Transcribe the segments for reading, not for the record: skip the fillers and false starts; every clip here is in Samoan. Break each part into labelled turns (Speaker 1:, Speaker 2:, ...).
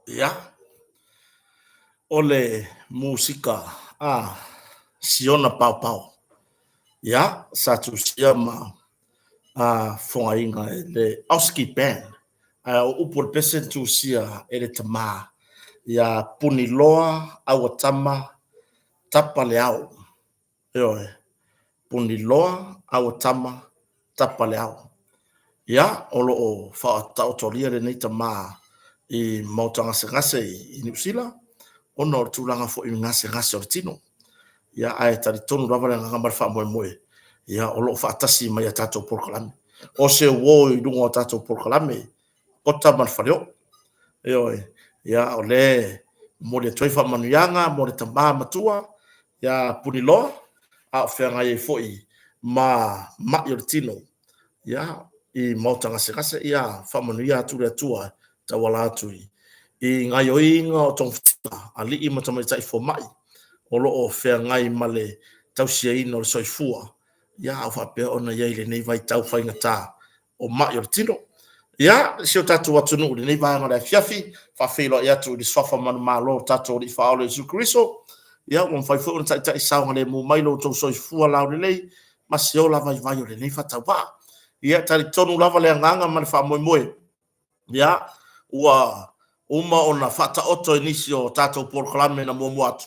Speaker 1: Ia, o le musika a Siona Paopao. Ia, sa tusia ma fofogaina e le Oski Band. Ae o upu o le pese na tusia e le tama ia Puniloa Auatama Tapaleao. Ioe, Puniloa Auatama Tapaleao. Ia, o lo o faataotolia lenei tama i maota gasegase i Niu Sila, ona o le tulaga foi i gasegase o le tino. Ia, ae talitonu lava le agaga ma le faamoemoe, ia, o lo o faatasi mai i a tatou polokalame. O se uo i luga o tatou polokalame, Kota ma le Faleoo. Ioe, ia, o lea e momoli atu ai faamanuiaga mo le tama matua ia Puniloa, a o feagai ai foi ma mai o le tino, ia, i maota gasegase. Ia faamanuia atu le Atua e tauala atu i gaoioiga o togafitiga a alii ma tamaitai fomai o lo o feagai ma le tausiaina o le soifua, ia, a o faapea ona i ai i lenei vaitau faigata o mai o le tino. Ia, si o tatou atunuu i lenei vaega o le afiafi, faafeiloai atu i le suafa manumalo o le tatou Alii Faaola Iesu Keriso, ia ua mafai foi ona taitai saogalemu mai lo outou soifua laulelei ma se ola vaivai o lenei faatauvaa. Ia, e talitonu lava le agaga ma le faamoemoe, ia, ua uma ona faataoto i nisi o tatou polokalame na muamua atu,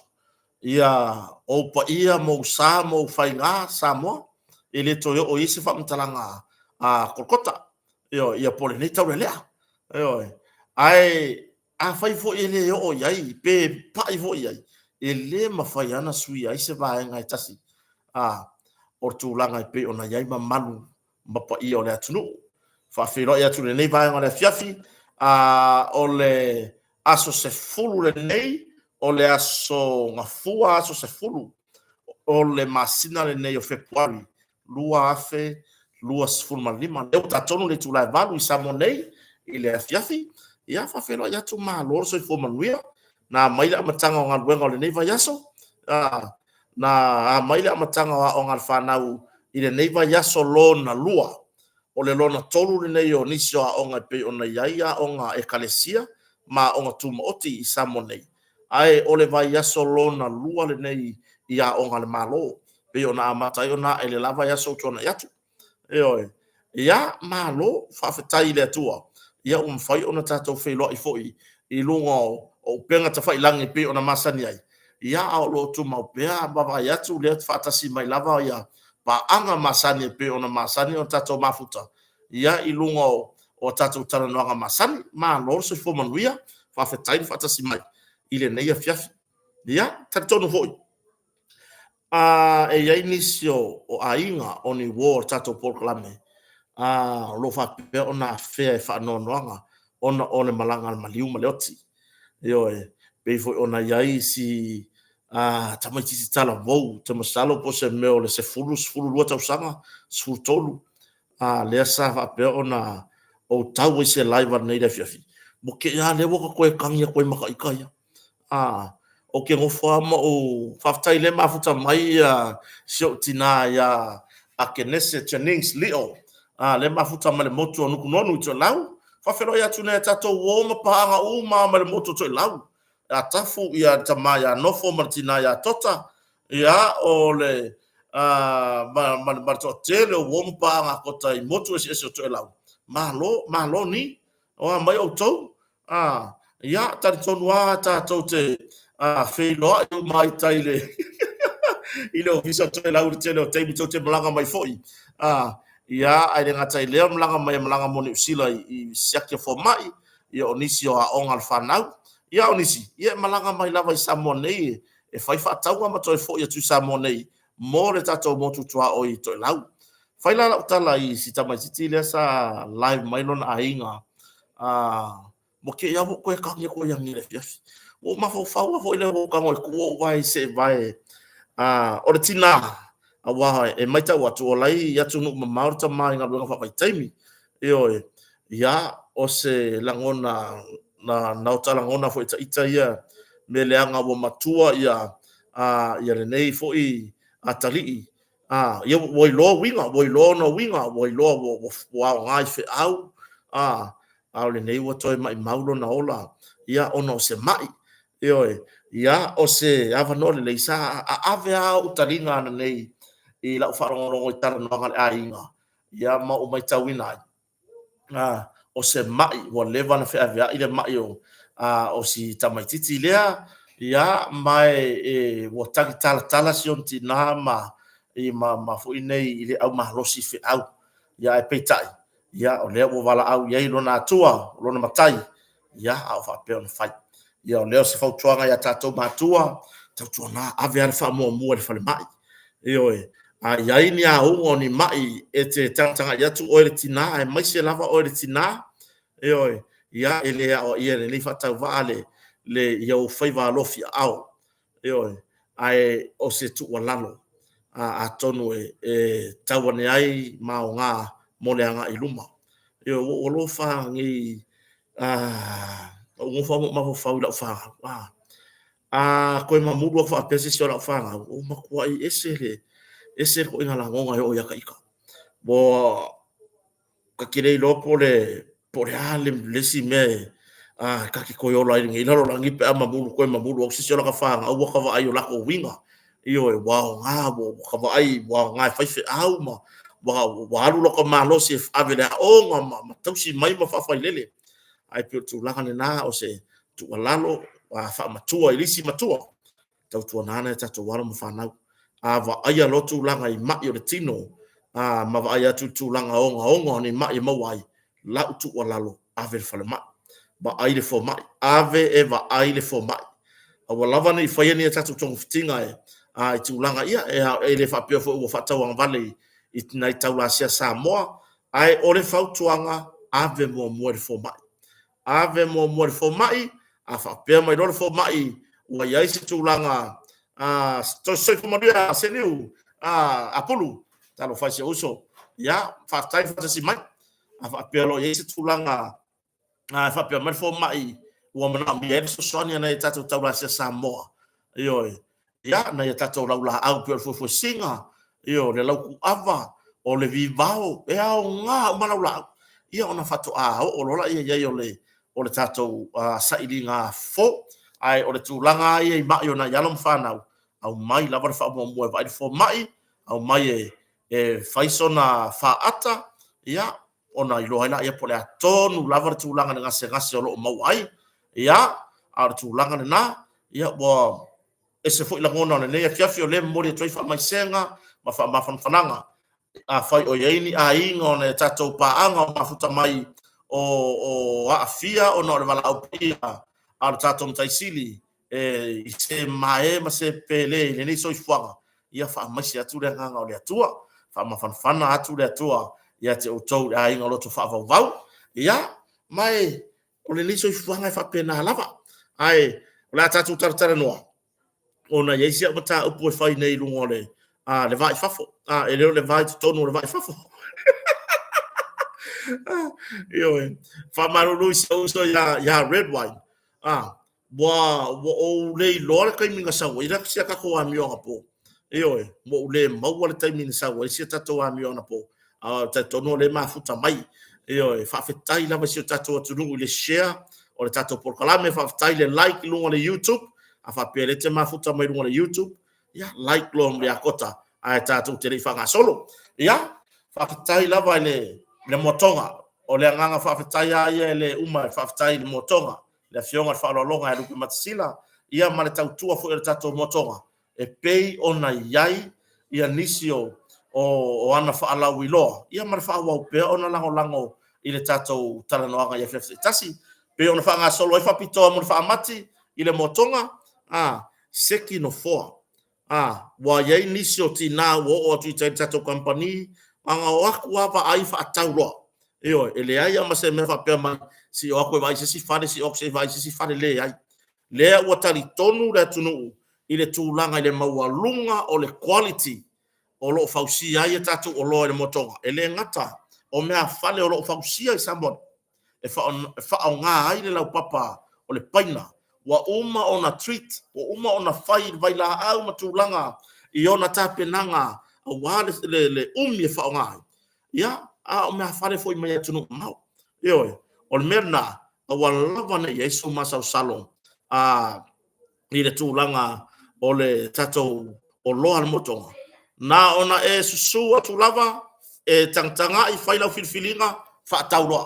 Speaker 1: ia ou paia ma ou sa ma ou faiga Samoa, e le toe oo i ai se faamatalaga a Kolokota, ioe, ia po o lenei taulelea, ioe. Ae afai foi e le oo i ai pe pai foi i ai, e le mafai lava ona suia ai se vaega e tasi o le tulaga e pei ona i ai mamalu ma paia o le atunuu. Faafeiloai atu i lenei vaega o le afiafi, o le aso 10 lenei, o le aso Gafua, aso 10 o le masina lenei o Fepuari 2025. Lea ua ta tonu le itula e 8 i Samoa nei i le afiafi. Ia, faafeiloai atu, malo le soifua manuia. Na mai le amataga o galuega o lenei vaiaso, na mai le amataga o aoga a le fanau i lenei vaiaso lona lua. O le lona tolu lenei o nisi o aoga e pei ona i ai aoga a Ekalesia ma aoga tumaoti i Samoa nei, ae o le vaiaso lona lua lenei i aoga a le Malo, pei ona amata ai ona ae i le la vaiaso ua tuanai atu. Ioe. Ia, malo, faafetai i le Atua ia ua mafai ona tatou feiloai foi i luga o upega tafailagi e pei ona masani ai, ia a o lo o tumau pea ma vaavaai atu o lea e faatasi mai lava ia paaga masani e pei ona masani ona tatou mafuta ia i luga o tatou talanoaga masani. Malo le soifua manuia, faafetai le faatasi mai i lenei afiafi. Ia, talitonu foi e i ai nisi o aiga o ni uo o le tatou polokalame o lo o faapea ona afea e faanoanoaga ona o le malaga a le maliu ma le oti. Ioe, pei foi ona i ai si tamaitiiti talavou, ou te masalo po o se mea o le 10, 12 tausaga, 13, lea sa faapea ona ou tau ai i se live ananei i le afiafi, ua te i lava lea ua ta toe tagi atu ai ma ita ia. Ou te nofo lava ma ou faafetai o lea e mafuta mai si ou tina ia Akenese Jennings Lio, lea e mafuta mai le motu o Nukunonu i Toelau. Faafeiloai atu i tatou uo ma paaga uma lava mai le motu o Toelau, ia Tafu, le tama ia Nofo ma le tina ia Tota, ia o le ma le toatele o uo ma paaga a Kota i motu eseese o Toelau. Malo, malo ni, o a mai outou? Ia, talitonu lava tatou te feiloai uma ai i tai i le Ofisa o Toelau i le tele o taimi tou te malaga mai foi. Ia, ae le gata i lea o le malaga mai e malaga mo Niu Sila i siaki a fomai, ia o nisi o aoga a le fanau, ia a o nisi, ia e malaga mai lava i Samoa nei e fai faatauga ma toe foi atu i Samoa nei mo le tatou motu tuaoi i Toelau. Fai la lau tala i si tamaitiiti lea sa live mai lona aiga, ua te i lava ua ou toe tagi atu ai ananei i le afiafi. Ua ou mafaufau lava foi lea ua ou tago e tuu ou vae seevae, o le tina, aua e matau atu o la e i atunuu mamao le tama i galuega faavaitaimi. Ioe, ia, o se lagona na ota lagona foi e ita ia mea leaga ua matua ia lenei foi atalii, ia ua iloa uiga, ua iloa ona uiga, ua iloa ua aoga i feau, a o lenei ua toe maumau lona ola. ia, ona o se ma'i. Ioe, ia, o se avanoa lelei sa aave lava ou taliga ananei i lau faalogologo i talanoaga a le aiga, ia ma ou matauina ai, o se ma'i ua leva ona feaveai le ma'i o si tamaitiiti lea, ia, ma e ua tagi talatala si ona tina ma foi nei i le aumalosi i feau. Ia ae peitai, ia o lea ua valaau i ai lona Atua, lona Matai, ia a o faapea ona fai. Ia o lea o se fautuaga ia tatou matua, tautuana ave lava le faamuamua i le falemai. Ioe. A i ai ni auga o ni mai e te tagatagai atu oe le tina aemaise lava oe le tina, ioe, ia e le aoaia e lenei faatauvaa i ou faiva alofiaao. Ioe. Ae o se tuualalo, atonu e tau ane ai ma aoga mo le agai i luma. Ioe. Ua ou alofa lava nei, ua ou nofo lava ma ou mafaufau i lau fanau, a toe mamulu atu faapea se isi o lau fanau, ua matuai ese le ituaiga lagona e oo ia te ita. Ua ta te le iloa po o le a le isi mea ta te toe ola ai i lenei lalolagi pe a toe mamulu atu se isi o lata fanau ua ta vaai i o latou uiga. Ioe. Ua aoga, ua ta vaai ua aoga e faifeau ma ua alu lota malosi e ave i le aoga ma tausi mai ma faafailele. Ae pei o le tulaga lena o se tuualalo faamatua i le isi matua, tautuana nai a tatou alo ma fanau, a vaaia loa tulaga i mai o le tino ma vaai atu i tulaga ogaoga o ni mai e maua ai, lau tuualalo, ave i le falemai, vaai le fomai, ave e vaai le fomai. Aua lava ne i faia ni a tatou togafitiga i tulaga ia, e le faapea foi ua faatauagavale i nai taulasea Samoa, ae o le fautuaga, ave muamua i le fomai. Ave muamua i le fomai, a faapea mai loa le fomai ua i ai se tulaga, soifua manuia Seniu Apulu, talofa e i si ou uso. Ia, faafetai le faatasi mai. A faapea loa o i ai se tulaga e faapea mai le fomai ua manaomia ai le fesoasoani a nai a tatou taulasea Samoa, ioe, ia, nai a tatou laulaau pei o le fuefuesina, ioe, o le lautuava, o le vivao, e aoga uma laulaau. Ia ona faatoa oo loa lea i ai o le tatou sailiga fofo. Ae o le tulaga lava ia i mai o nai alo ma fanau, aumai lava le faamuamua e vaai le fomai, aumai e fai sona faata, ia, ona iloa ai lea po o le a tonu lava le tulaga i le gasegase o lo o maua ai. Ia, a o le tulaga lena, ia ua ese foi lagona o lenei afiafi, o lea e momoli atu ai faamaisega ma faamafanafanaga. Afai o i ai ni aiga o nai a tatou paaga o mafuta mai o aafia ona o le valaau paia a lo tatou Matai Sili i se mae ma se pele i lenei soifuaga, ia faamaise atu le agaga o le Atua, faamafanafana atu le Atua ia te outou le aiga loto faavauvau. Ia, ma e o lenei soifuaga e faapena lava. Ae o le a tatou talatalanoa ona e i ai si au mataupu e fai nei i luga o le le va i fafo. E le o le va i totonu o le va i fafo. Ioe. Faamalulu i si ou uso ia Red Wine. Ua ou le iloa le taimi na sau ai sia tatou amio anapo. Ioe, ua ou le maua le taimi na sau ai sia tatou amio anapo. A o talitonu o lea e mafuta mai. Ioe, faafetai lava i si o tatou atunuu i le share o le tatou polokalame, faafetai le like i luga o le YouTube. A faapea o lea e te mafuta mai luga o le YouTube, ia like loa ma Iakota ae tatou te le i faagasolo. Ia, faafetai lava i le moatoga. O le agaga faafetai lava ia e le uma e faafetai i le moatoga, le Afioga i le Faaaloaloga ia Lupematasila, ia ma le tautua foi a le tatou moatoga e pei ona i ai ia nisi o ana faalauiloa, ia ma le faaauau pea ona lagolago i le tatou talanoaga i afiafi taitasi. Pei ona faagasolo ai faapitoa mo le faamati i le moatoga, seki nofoa. Ua i ai nisi o tina ua oo atu i tai i le tatou kamupani, na ona o atu lava vaai faatau loa. Ioe, e leai lava ma se mea faapea mai se i o atu e vaai i se isi fale, se i o atu se i vaai i se isi fale, leai. Lea ua talitonu le atunuu i le tulaga i le maualuga o le quality o lo o fausia ai a tatou oloa i le moatoga. E le gata o meaafale o lo o fausia i Samoa e faaaoga ai le laupapa o le paina, ua uma ona treat, ua uma ona fai i le vailaau ma tulaga i ona tapenaga aua le umi e faaaoga ai, ia, a o meaafale foi mai atunuu mamao. Ioe, o le mea lena. Aua lava ne i ai sou masalosalo a i le tulaga o le tatou oloa a le motoga. Na ona e susu atu lava, e tagatagai, fai lau filifiliga, faatau loa.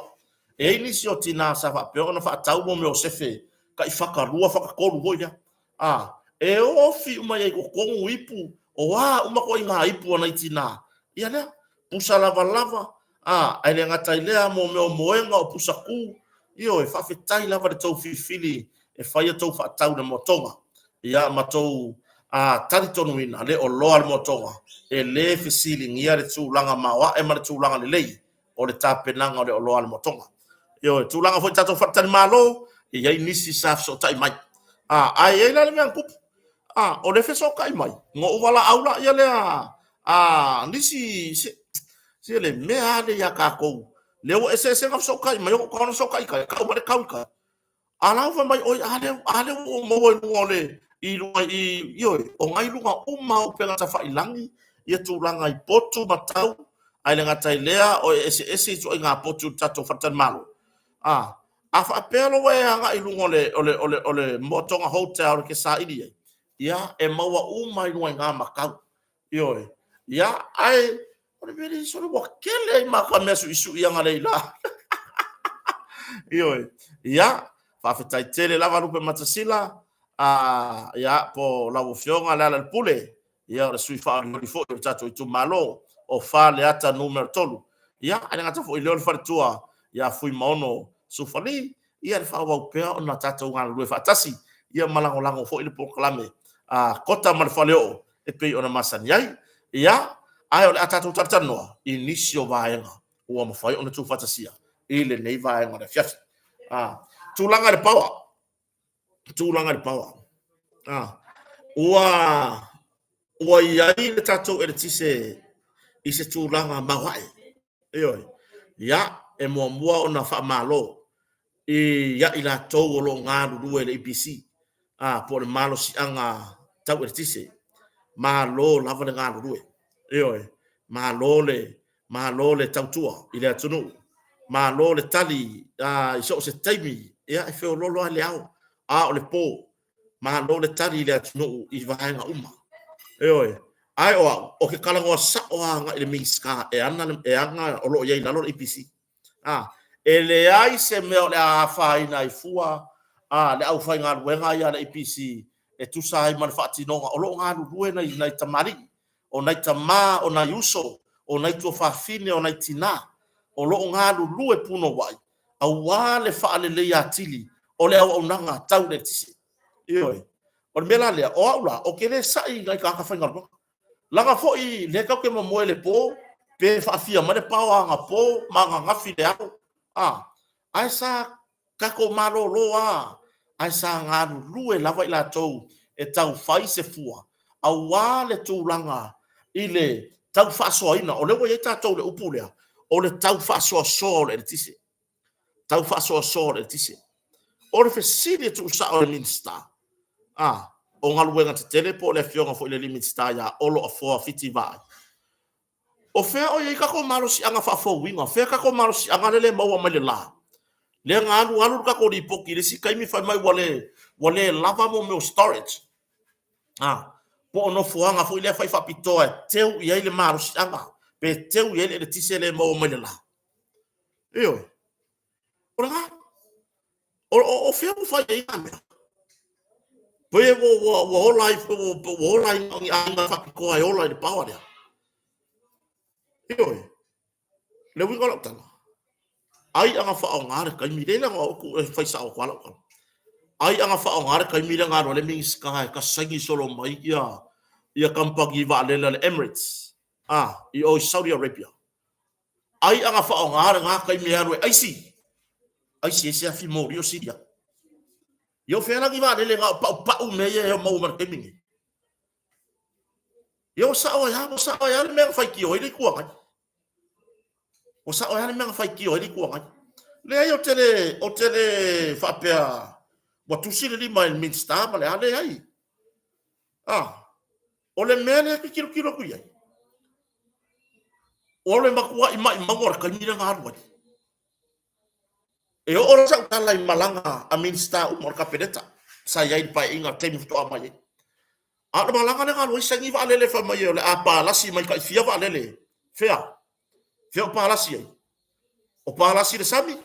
Speaker 1: E i ai nisi o tina sa faapea ona faatau mo mea o sefe tai fatalua fatatolu foi lea. A, e ofi uma i ai i totonu ipu, o a uma ituaiga ipu a nai tina, ia lea, pusa lavalava, a, ae le gata i lea mo mea o moega, o pusa tu, ioe, faafetai lava i le tou filifili e fai a outou faatau i le moatoga, ia ma tou talitonuina le oloa a le moatoga, e le fesiligia le tulaga maoae ma le tulaga lelei o le tapenaga o le oloa a le moatoga. Ioe, tulaga foi i tatou faletalimalo, e i ai nisi sa fesootai mai. A, ae i ai la le mea na tupu. A, o le fesootai mai, na ou valaau lea lea a nisi se, se le mea lava lea ia tatou, lea ua eseese na fesootai mai, ona ou fesootai i tai, tau mai le tau i tai. A la ua fai mai, oi a lea, a lea ua ou maua i luga o le, i luga i, ioe, o na i luga uma lava o upega tafailagi ia tulaga i potu ma tau, ae le gata i lea o e eseese ituaiga potu i le tatou faletalimalo. A, a faapea loa ua e agai i luga o le, o le, o le, o le Moatoga Hotel e te saili ai, ia, e maua uma i luga i ina ma tau. Ioe. Ia, ae o le mea lea sole ua tele ai ma ta mea suisui agalei la. Ioe. Ia, faafetai tele lava Lupematasila, a ia po lau Afioga Lealailepule, ia o le sui faaolioli foi o le tatou itumalo o Faleata Nu.3. Ia, ae le gata foi i lea o le faletua ia Fuimaono Sufali, ia le faaauau pea ona tatou galulue faatasi, ia ma lagolago foi le polokalame a Kota ma le Faleoo e pei ona masani ai. Ia, ae o le a tatou talatalanoa i nisi o vaega ua mafai ona tuufaatasia i lenei vaega o le afiafi. A, tulaga i le power, tulaga i le power. A, ua ua i ai le tatou eletise i se tulaga maoae. Ioe. Ia, e muamua ona faamalo ia i latou o lo o galulue i le EPC, a, po o le malosiaga tau eletise. Malo lava le galulue. Ioe. Malo le, malo le tautua i le atunuu. Malo le tali i so o se taimi, ia e feoloolo lava le ao, a o le po. Malo le tali i le atunuu i vaega uma. Ioe. Ae o au, ou te talanoa sao lava agai i le Minisita e ana, e ana o lo o i ai i lalo le EPC. A, e leai se mea o le a afaina ai fua a le aufaigaluega ia a le EPC e tusa ai ma le faatinoga o lo o galulue nai, nai tamalii, o nai tama, o nai uso, o nai tuafafine, o nai tinā o lo o galulue punouai aua le faaleleia atili o le auaunaga tau le eletise. Ioe. O le mea la lea, o au la, ou te le sai i nai tagata faigaluega. Leaga foi lea tatou te momoe i le po, pe faafia mai le pao anapo ma ananafi i le ao, a, ae sa tatou malolo lava, ae sa galulue lava i latou e tau fai se fua aua le tulaga i le tau faasoaina. O lea ua i ai tatou i le upu lea, o le tau faasoasoa o le eletise. Tau faasoasoa o le eletise. O le fesili e tuusao i le Minisita a, o Galuega Tetele po o le Afioga foi i le alii Minisita ia Olo Afoa Fiti Vaai, O fea o i ai tatou malosiaga faafouina? O fea tatou malosiaga lea e maua mai le la? Lea na alu alu le tatou lipoti i le isi taimi fai mai ua le, ua le lava mo mea o storage. A, po o nofoaga foi lea fai faapitoa e teu i ai le malosiaga, pe teu i ai le eletise lea e maua mai le la. Ioe. O lena. O, o, o fea ua fai ai na mea? Pe ua, ua, ua ola ai, ua, ua ola ai ni aiga faapitoa e ola i le paoa lea. Ioe. Le uiga o lau tala, ai aga faaaoga le taimi lea, leaga o au e fai sao atu lava lau tala. Ai aga faaaoga le taimi lea na alu ai le Minisita e kasaini solo mai ia, ia kamupani vaalele a le Emirates, a, i o i Saudi Arabia. Ai aga faaaoga lena taimi e alu e aisi, aisi ai se afi moli o Siria. Ia o fea la ni vaalele na o paupau mea ia e maua mai le taimi nei? Ia ua sao ai lava, ua sao ai lava le mea na faitio ai le Itu Agai. Ua sao ai lava le mea na faitio ai le Itu Agai. Leai, ou te le, ou te le faapea ua tusi le lima i le Minisita ma le a, leai. Ah, o le mea lea e te tilotilo atu i ai, o le matuai maimauga o le taimi lea na alu ai. E oo la sau tala i malaga a Minisita uma o le Kapeneta sa i ai i le Paeaiga i le taimi faatoa mai ai. A o le malaga lea na alu ai saini vaalele fai mai o le a palasi mai taifia vaalele. Fea? Fea o palasi ai? O palasi i le sami?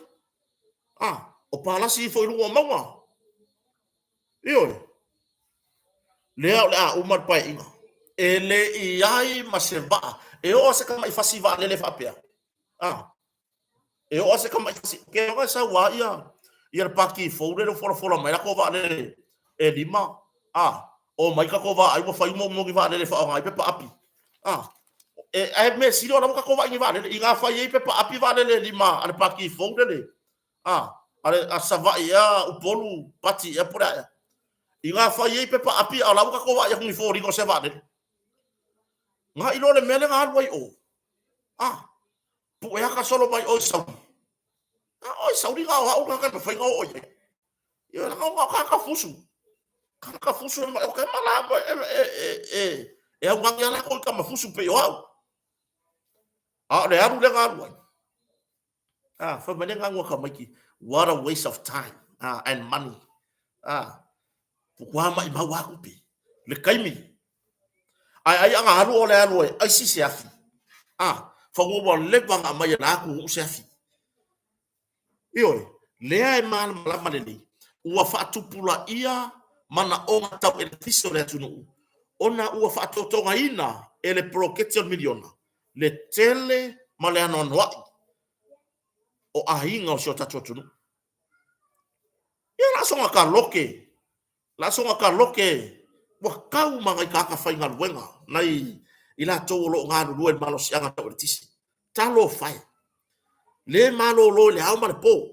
Speaker 1: A, o palasi ifo i luga o mauga? Ioe. Lea o le a uma le Paeaiga. E le i ai ma se vaa. E oo se tamai fasi vaalele faapea. A, e oo se tamai fasi, ke ona e sau a ia ia le pati fou lele folafola mai latou vaalele e lima, a, o mai tatou vaai ua fai uma uma ni vaalele e faaaoga ai pepa api. A, e, ae mea sili o la ua tatou vaai i ni vaalele, inā fai ai pepa api vaalele e lima a le pati fou lele, a, a, le, a Savaii ea, Upolu, pati ea po o le a ea. Inā fai ai pepa api, a o la ua tatou vaai atu i ni foliga o sea vaalele. Na i lo le mea lea na alu ai o. A, puʻe aka solo mai ʻoe i Sauli. A ʻoe Sauli na o au tagata e mafai ona oo i ai. Ia na o tagata fusu. Tagata fusu e o ke mala e e e e e augani a lakou i tama fusu pei o au. A o le alu lea na alu ai. Ah, fai mai le gagua tamaiti, what a waste of time ah, and money. Ah, ua maʻimau a tupe. Le taimi. Ae ai aga alu o le alu e aisi se afi. Ah, fanua ua leva ona aumai e la atunuu se afi. Ioe, lea e malamalama lelei, ua faatupulaia manaoga tau eletise o le atunuu ona ua faatotogaina e le poloketi o le miliona le tele ma le anoanoai o aiga o si o tatou atunuu. Ia laasoga taloke, laasoga taloke ua tau ma nai tagata faigaluega, nai i latou o lo o galulue i le malosiaga tau eletise. Talofa e, le malolo i le ao ma le po.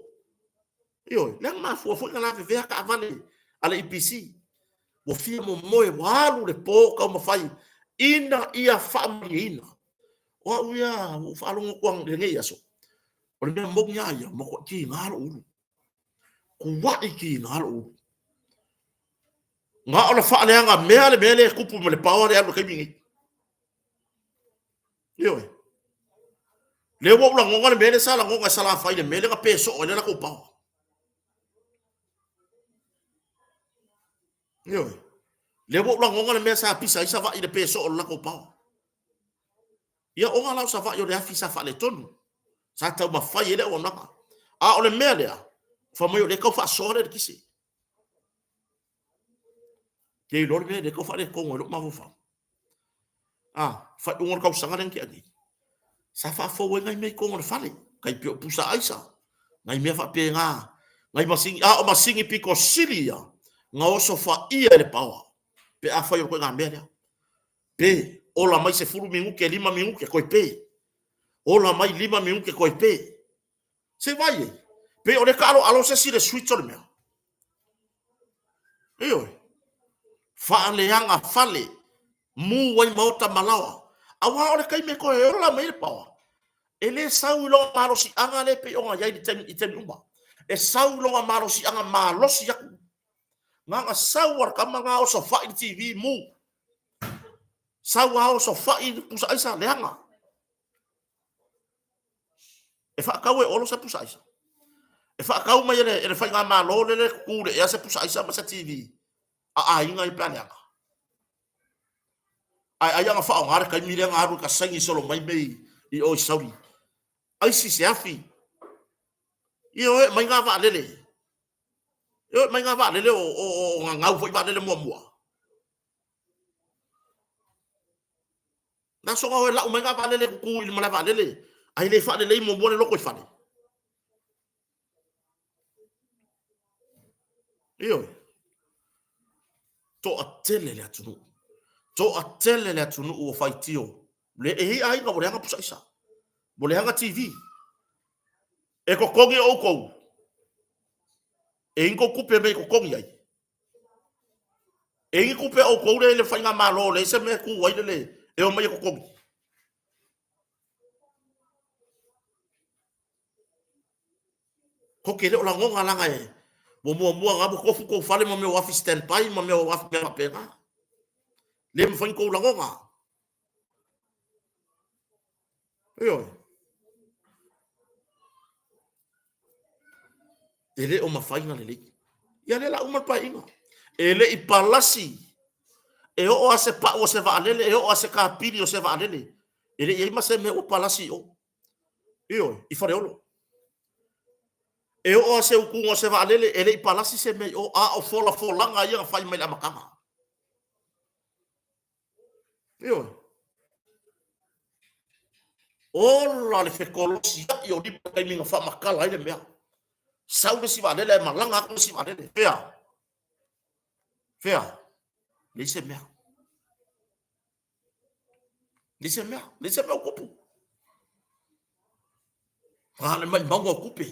Speaker 1: Ioe, lea na mafua foi na lavevea taavale a le EPC. Ua fia momoe, ua alu le po taumafai ina ia faamalieina. O au ia, ua ou faalogo atu i lenei aso, o le mea moni lava ia, ua matuai tiga lou ulu. Kuai tiga lou ulu. Na o le faaleaga mea le mea lea e tupu ma le paoa lea e alu i le taimi nei. Ioe. Lea ua ou lagona le mea lea sa lagona e Salafai i le mea lea na pe soo ai le latou paoa. Ioe. Lea ua ou lagona le mea sa pisa ai Savaii i le pe soo o le latou paoa. Ia ona la o Savaii o le afi sa faaletonu. Sa taumafai ai le auaunaga. A o le mea lea, fai mai o lea e tau faasoa le eletise. Ke iloa le mea lea e tau faaletonu ai lou mafaufau. A, faaiuga o le tausaga lea na tea nei, sa faafou ai nai mea i totonu o le fale, tai pei o pusa aisa, nai mea faapena, nai masini, a o masini pito sili ia na osofaia e le paoa pe afai o le ituaiga mea lea. Pe ola mai 10 minute, 5 minute, toe pe. Ola mai 5 minute, toe pe. Se vai ai, pei o le taaloalo se isi i le switch o le mea. Ioe. Faaleaga fale, mu ai maota ma laoa. Aua o le taimi e toe ola mai ai le paoa, e le sau i lona malosiaga lea e pei ona i ai i taimi, i taimi uma. E sau i lona malosiaga malosi atu. Na ona sau lava le tama na osofai le TV, mu. Sau lava osofai le pusa aisa, leaga. E faatau e Olo se pusa aisa. E faatau mai e le, e le faigamalo lele e tutu i le ea se pusa aisa ma se TV a aiga ia pe a leaga. Ae ai ana faaaoga le taimi lea na alu i ka saini solo mai mea i o i Saudi. Aisi se afi. Ia oe mai ngā vaalele. Ia oe mai ngā vaalele o, o, o, o ngau foi vaalele muamua. Na soga oe lau mai ngā vaalele kuku i le malae vaalele, ae le faalelei muamua le loko i fale. Ioe. Toatele le atunuu. Toatele le atunuu ua faitio. Le e i aiga ua leaga pusa aisa. Ua leaga TV. E totogi e outou. E i tou tupe mea e totogi ai. E i ni tupe a outou lea i le faigamalo, leai se mea e tu ai le e omai e totogi. Ko te le o lagona laga e ua muamua na ua tofu tou fale ma mea o afi stand by ma mea o afi mea faapena. Le mafai ona tou lagona. Ioe. E le o mafai ona lelei. Ia lea la uma le paeaiga. E le i palasi e oo a se pau o se vaalele, e oo a se kapili o se vaalele, e le i i ai ma se mea ua palasi i o. Ioe, i Faleolo. E oo a se utuga o se vaalele, e le i palasi se mea i o, a o folafolaga ia na fai mai le amataga. Ioe. Ola le fekolosiai o lima taimi na faamatala ai le mea. Sau le isi vaalele ae malaga atu le isi vaalele. Fea? Fea? Leai se mea. Leai se mea. Leai se mea o tupu. Na o le maumauga o tupe.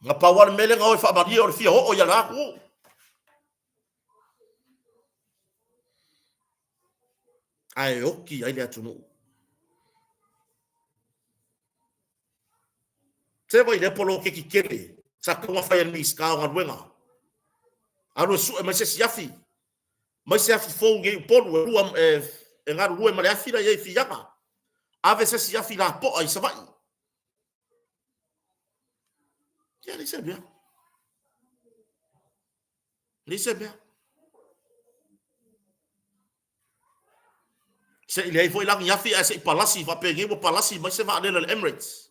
Speaker 1: Na pau lava le mea lea na o e faamalie o le fia oo ia la atunuu. Ae oti ai le atunuu. Se vai lea poloketi tele sa tatau ona fai e le Minisita o Galuega. Alu e sue mai se isi afi, mai se afi fou i Upolu e lua e galulue ma le afi la i ai i Fiaga. Ave se isi afi lapoa i Savaii. Ia leai se mea. Leai se mea. Se i leai foi la ni afi ae se i palasi faapenei ua palasi mai se vaalele a le Emirates.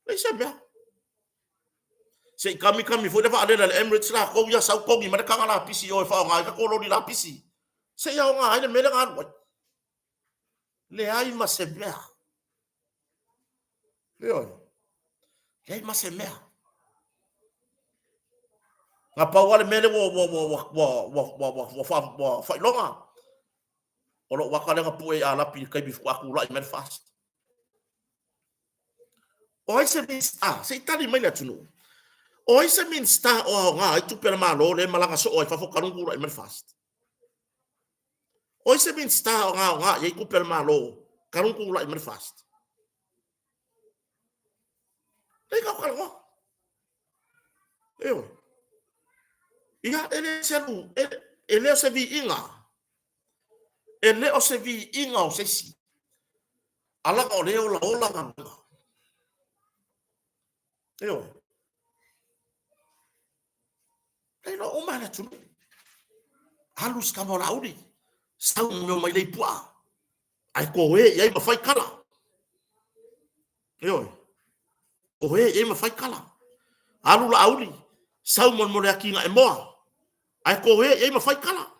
Speaker 1: Leai se mea. Se i kamikami foi le vaalele a le Emirates latou ia sau togi mai le taga lapisi i o e faaaoga ai tatou loli lapisi. Se i aoga ai le mea lea na alu ai. Leai ma se mea. Ioe. Leai ma se mea. Na pau lava le mea lea ua faailoga, o lou ata lea na pue i Alapi i le taimi faatoa tulai mai le FAST. O ai se Minisita? Se i tali mai le atunuu. O ai se Minisita o aoga ai tupe a le Malo lea e malaga soo ai i fafo talu ona tulai mai le FAST? O ai se Minisita o aoga i ai tupe a le Malo talu ona tulai mai le FAST? Lea ka talanoa. Ioe. Ia, e le se alu, e le o se viiga. E le o se viiga o se isi. Alaga o lea e olaola galuega. Ioe. E iloa uma e le atunuu. Alu si tama o Laauli, sau ma mea mailei puaa, ae koe i ai ma fai kala. Ioe. Koe i ai ma fai kala. Alu Laauli, sau ma le atinae moa, ae koe i ai ma fai kala.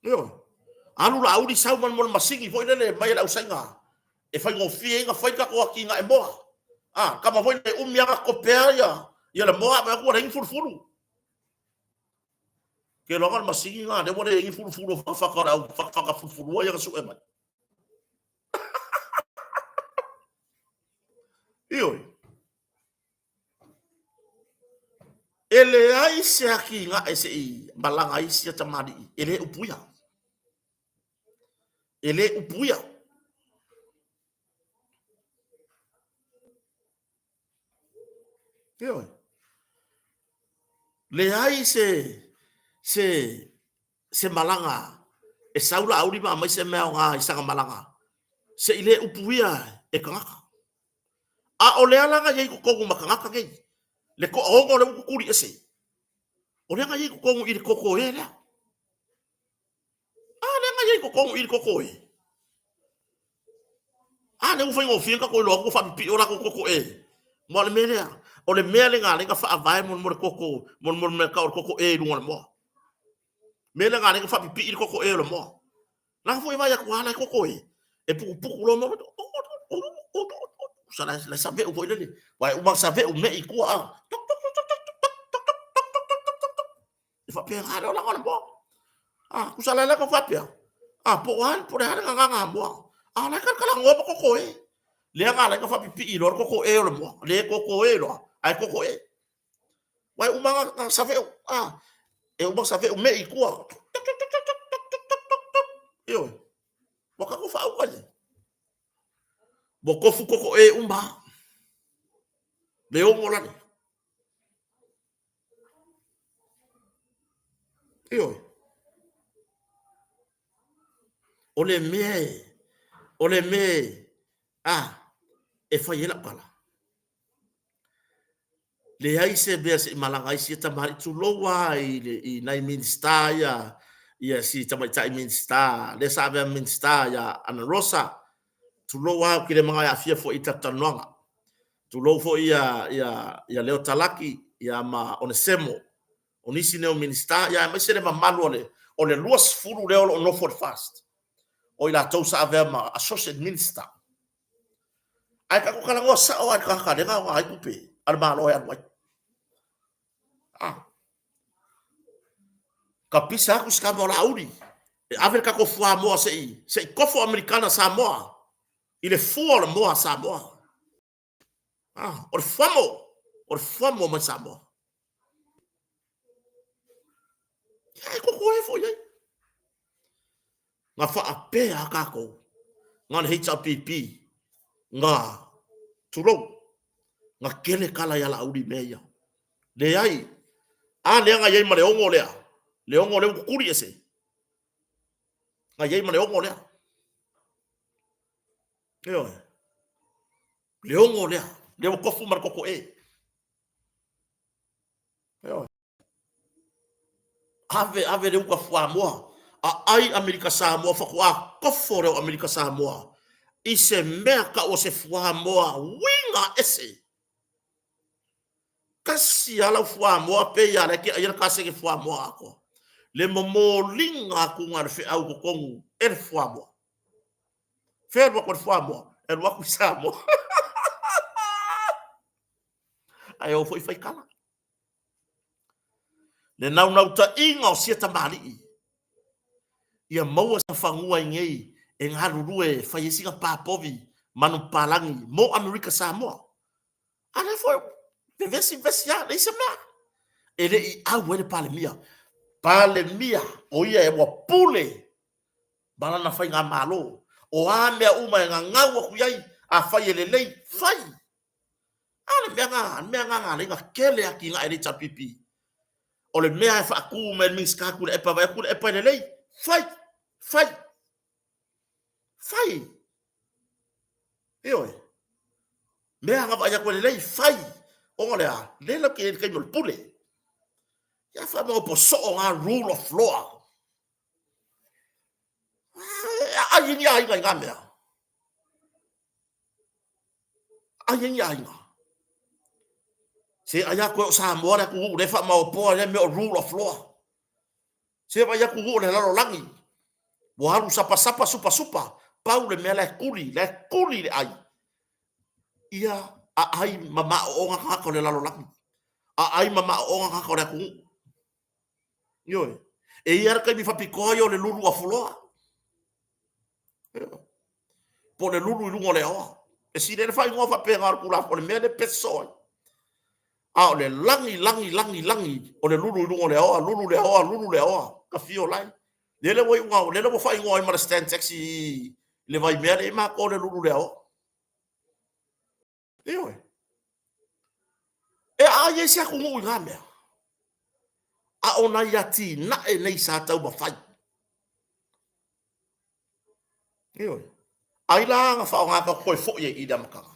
Speaker 1: Ioe. Alu Laauli sau ma le masini foi lele mai e le ausaina e faigofie ai ona fai tatou atinae moa. A, tama foi le umi lava topea ia le moa, vaai atu ua leai ni fulufulu. Ke loa le masini na lea ua leai ni fulufulu o whakawhaka o le au whakawhaka fulufulua ia na sue mai. Ioe. E leai se atinae se i malaga ai sia tamalii e le upuia. E le upuia. Ioe. Leai se se se malaga e sau Laauli ma aumai se mea aoga i sana malaga se i le upuia e tagata. A o lea la na i ai i totonu ma tagata nei, le toaono lea ua tutuli ese, o lea na i ai i totonu i le koko e lea. A lea na i ai i totonu i le koko e. A lea ua faigofie ona tatou iloa atu ua faapipii o latou koko e. Ma o le mea lea, o le mea lena lea na faavae mo le koko, mo le mea tau o le koko e i luga o le moa. Mea lena lea na faapipii le koko e o le moa. La foi vai atu ala e koko e. E pukupuku loa ma sa la save'u foi lele. Vai uma save'u me'i i tua a. E faapena le olaga o le moa. A, tusa la le faapea. A, po o a, po o le a le gagana a moa. A o la e talatalanoa ma koko e. Lea na ala ai ona faapipii loa le koko e o le moa. Le koko e loa, ae koko e. Vai uma na save'u, a, e uma save'u me'i i tua. Ioe. Ua tatou faauka ia. Ua tofu koko e uma. Le ogo lale. Ioe. O le mea e, o le mea e, a, e fai ai lau tala. Leai se mea se i malaga ai sia tamalii, tulou lava i, le, i nai Minisita ia, ia si tamaitai Minisita, lea sa avea Minisita ia Ana Rosa, tulou lava, ou te le manao e aafia foi i tatou talanoaga. Tulou foi ia, ia, ia Leo Talaki ia ma Onesemo, o nisi nei o Minisita, ia aemaise le mamalu o le, o le 20 lea o lo o nofo i le FAST, o i latou sa avea ma Associate Minister. Ae tatou talanoa sao lava i le tagata lea na aoga ai tupe a le Malo e alu ai. Ah. Tapisa atu si tama o Laauli e ave le tatou fuamoa se i se i kofo Amerikana Samoa i le fua o le moa a Samoa. Ah, o le fuamo, o le fuamo mai Samoa. E koko e foi ai. Na faapea a tatou, na le HRPP, na tulou, na tele tala ia Laauli i mea ia. Leai, a lea na i ai ma le ogo lea, le ogo lea ua tutuli ese, na i ai ma le ogo lea. Ioe. Le ogo lea, lea ua tofu ma le toto e. Ioe. Ave, ave le uta fuamoa, aai Amerika Samoa faatoa tofo lea o Amerika Samoa i se mea tau o se fuamoa uiga ese. Tasi lava lau fuamoa pei lava la e te aia le kasegi fuamoa atoa. Le momoliga atu na o le feau i totonu e le fuamoa. Fea alu atu le fuamoa? E alu atu i Samoa. Ae o foi fai tala. Le naunautaiga o sia tamalii ia maua se fanua i nei e galulue e fai ai sina papovi manupapalagi mo Amerika Samoa. A lea foi vevesi vevesi lava, leai se mea. E le i au ai le Palemia. Palemia, o ia e ua pule ma lana faigamalo. O a mea uma e gagau atu i ai, afai e lelei, fai. A le mea na, le mea na na ala ai ona tele atinae a le HRPP. O le mea e faatu mai e le Minisita Tuilaepa, vaai atu Tuilaepa e lelei, fai, fai, fai. Ioe. Mea na vaai atu e lelei, fai. Ona o le a? Lea latou te i ai i le taimi o le pule. Ia faamaopo soo na rule of law. E aai ai ni aiga i na mea. Ai ai ni aiga. Se ai a koe o Samoa le atunuu lea e faamaopoa lea mea o rule of law. Se vaai atunuu o le lalolagi ua alu sapasapa supasupa pau le mea la e tuli, la e tuli le ai. Ia aai ma maooga tagata o le lalolagi. Aai ma maooga tagata o le atunuu. Ioe. E i ai le taimi faapitoa ia o le lulu afuloa. Po o le lulu i luga o le aoa. E sili ai le faaigoa faapena o le Tulafono, o le mea lea e pese soo ai. A o le lagi, lagi, lagi, lagi, o le lulu i luga o le aoa, lulu le aoa, lulu le aoa, ka fio lai. Lele ua iuga, lele ua faaigoa ai ma le stand taxi i le vaimea lea i matou o le lulu le aoa. Ioe. E aai ai se atunuu i na mea. A o nai atinae nei sa taumafai. Ioe. Ai la na faaaoga tatou toe foi ai i le amataga.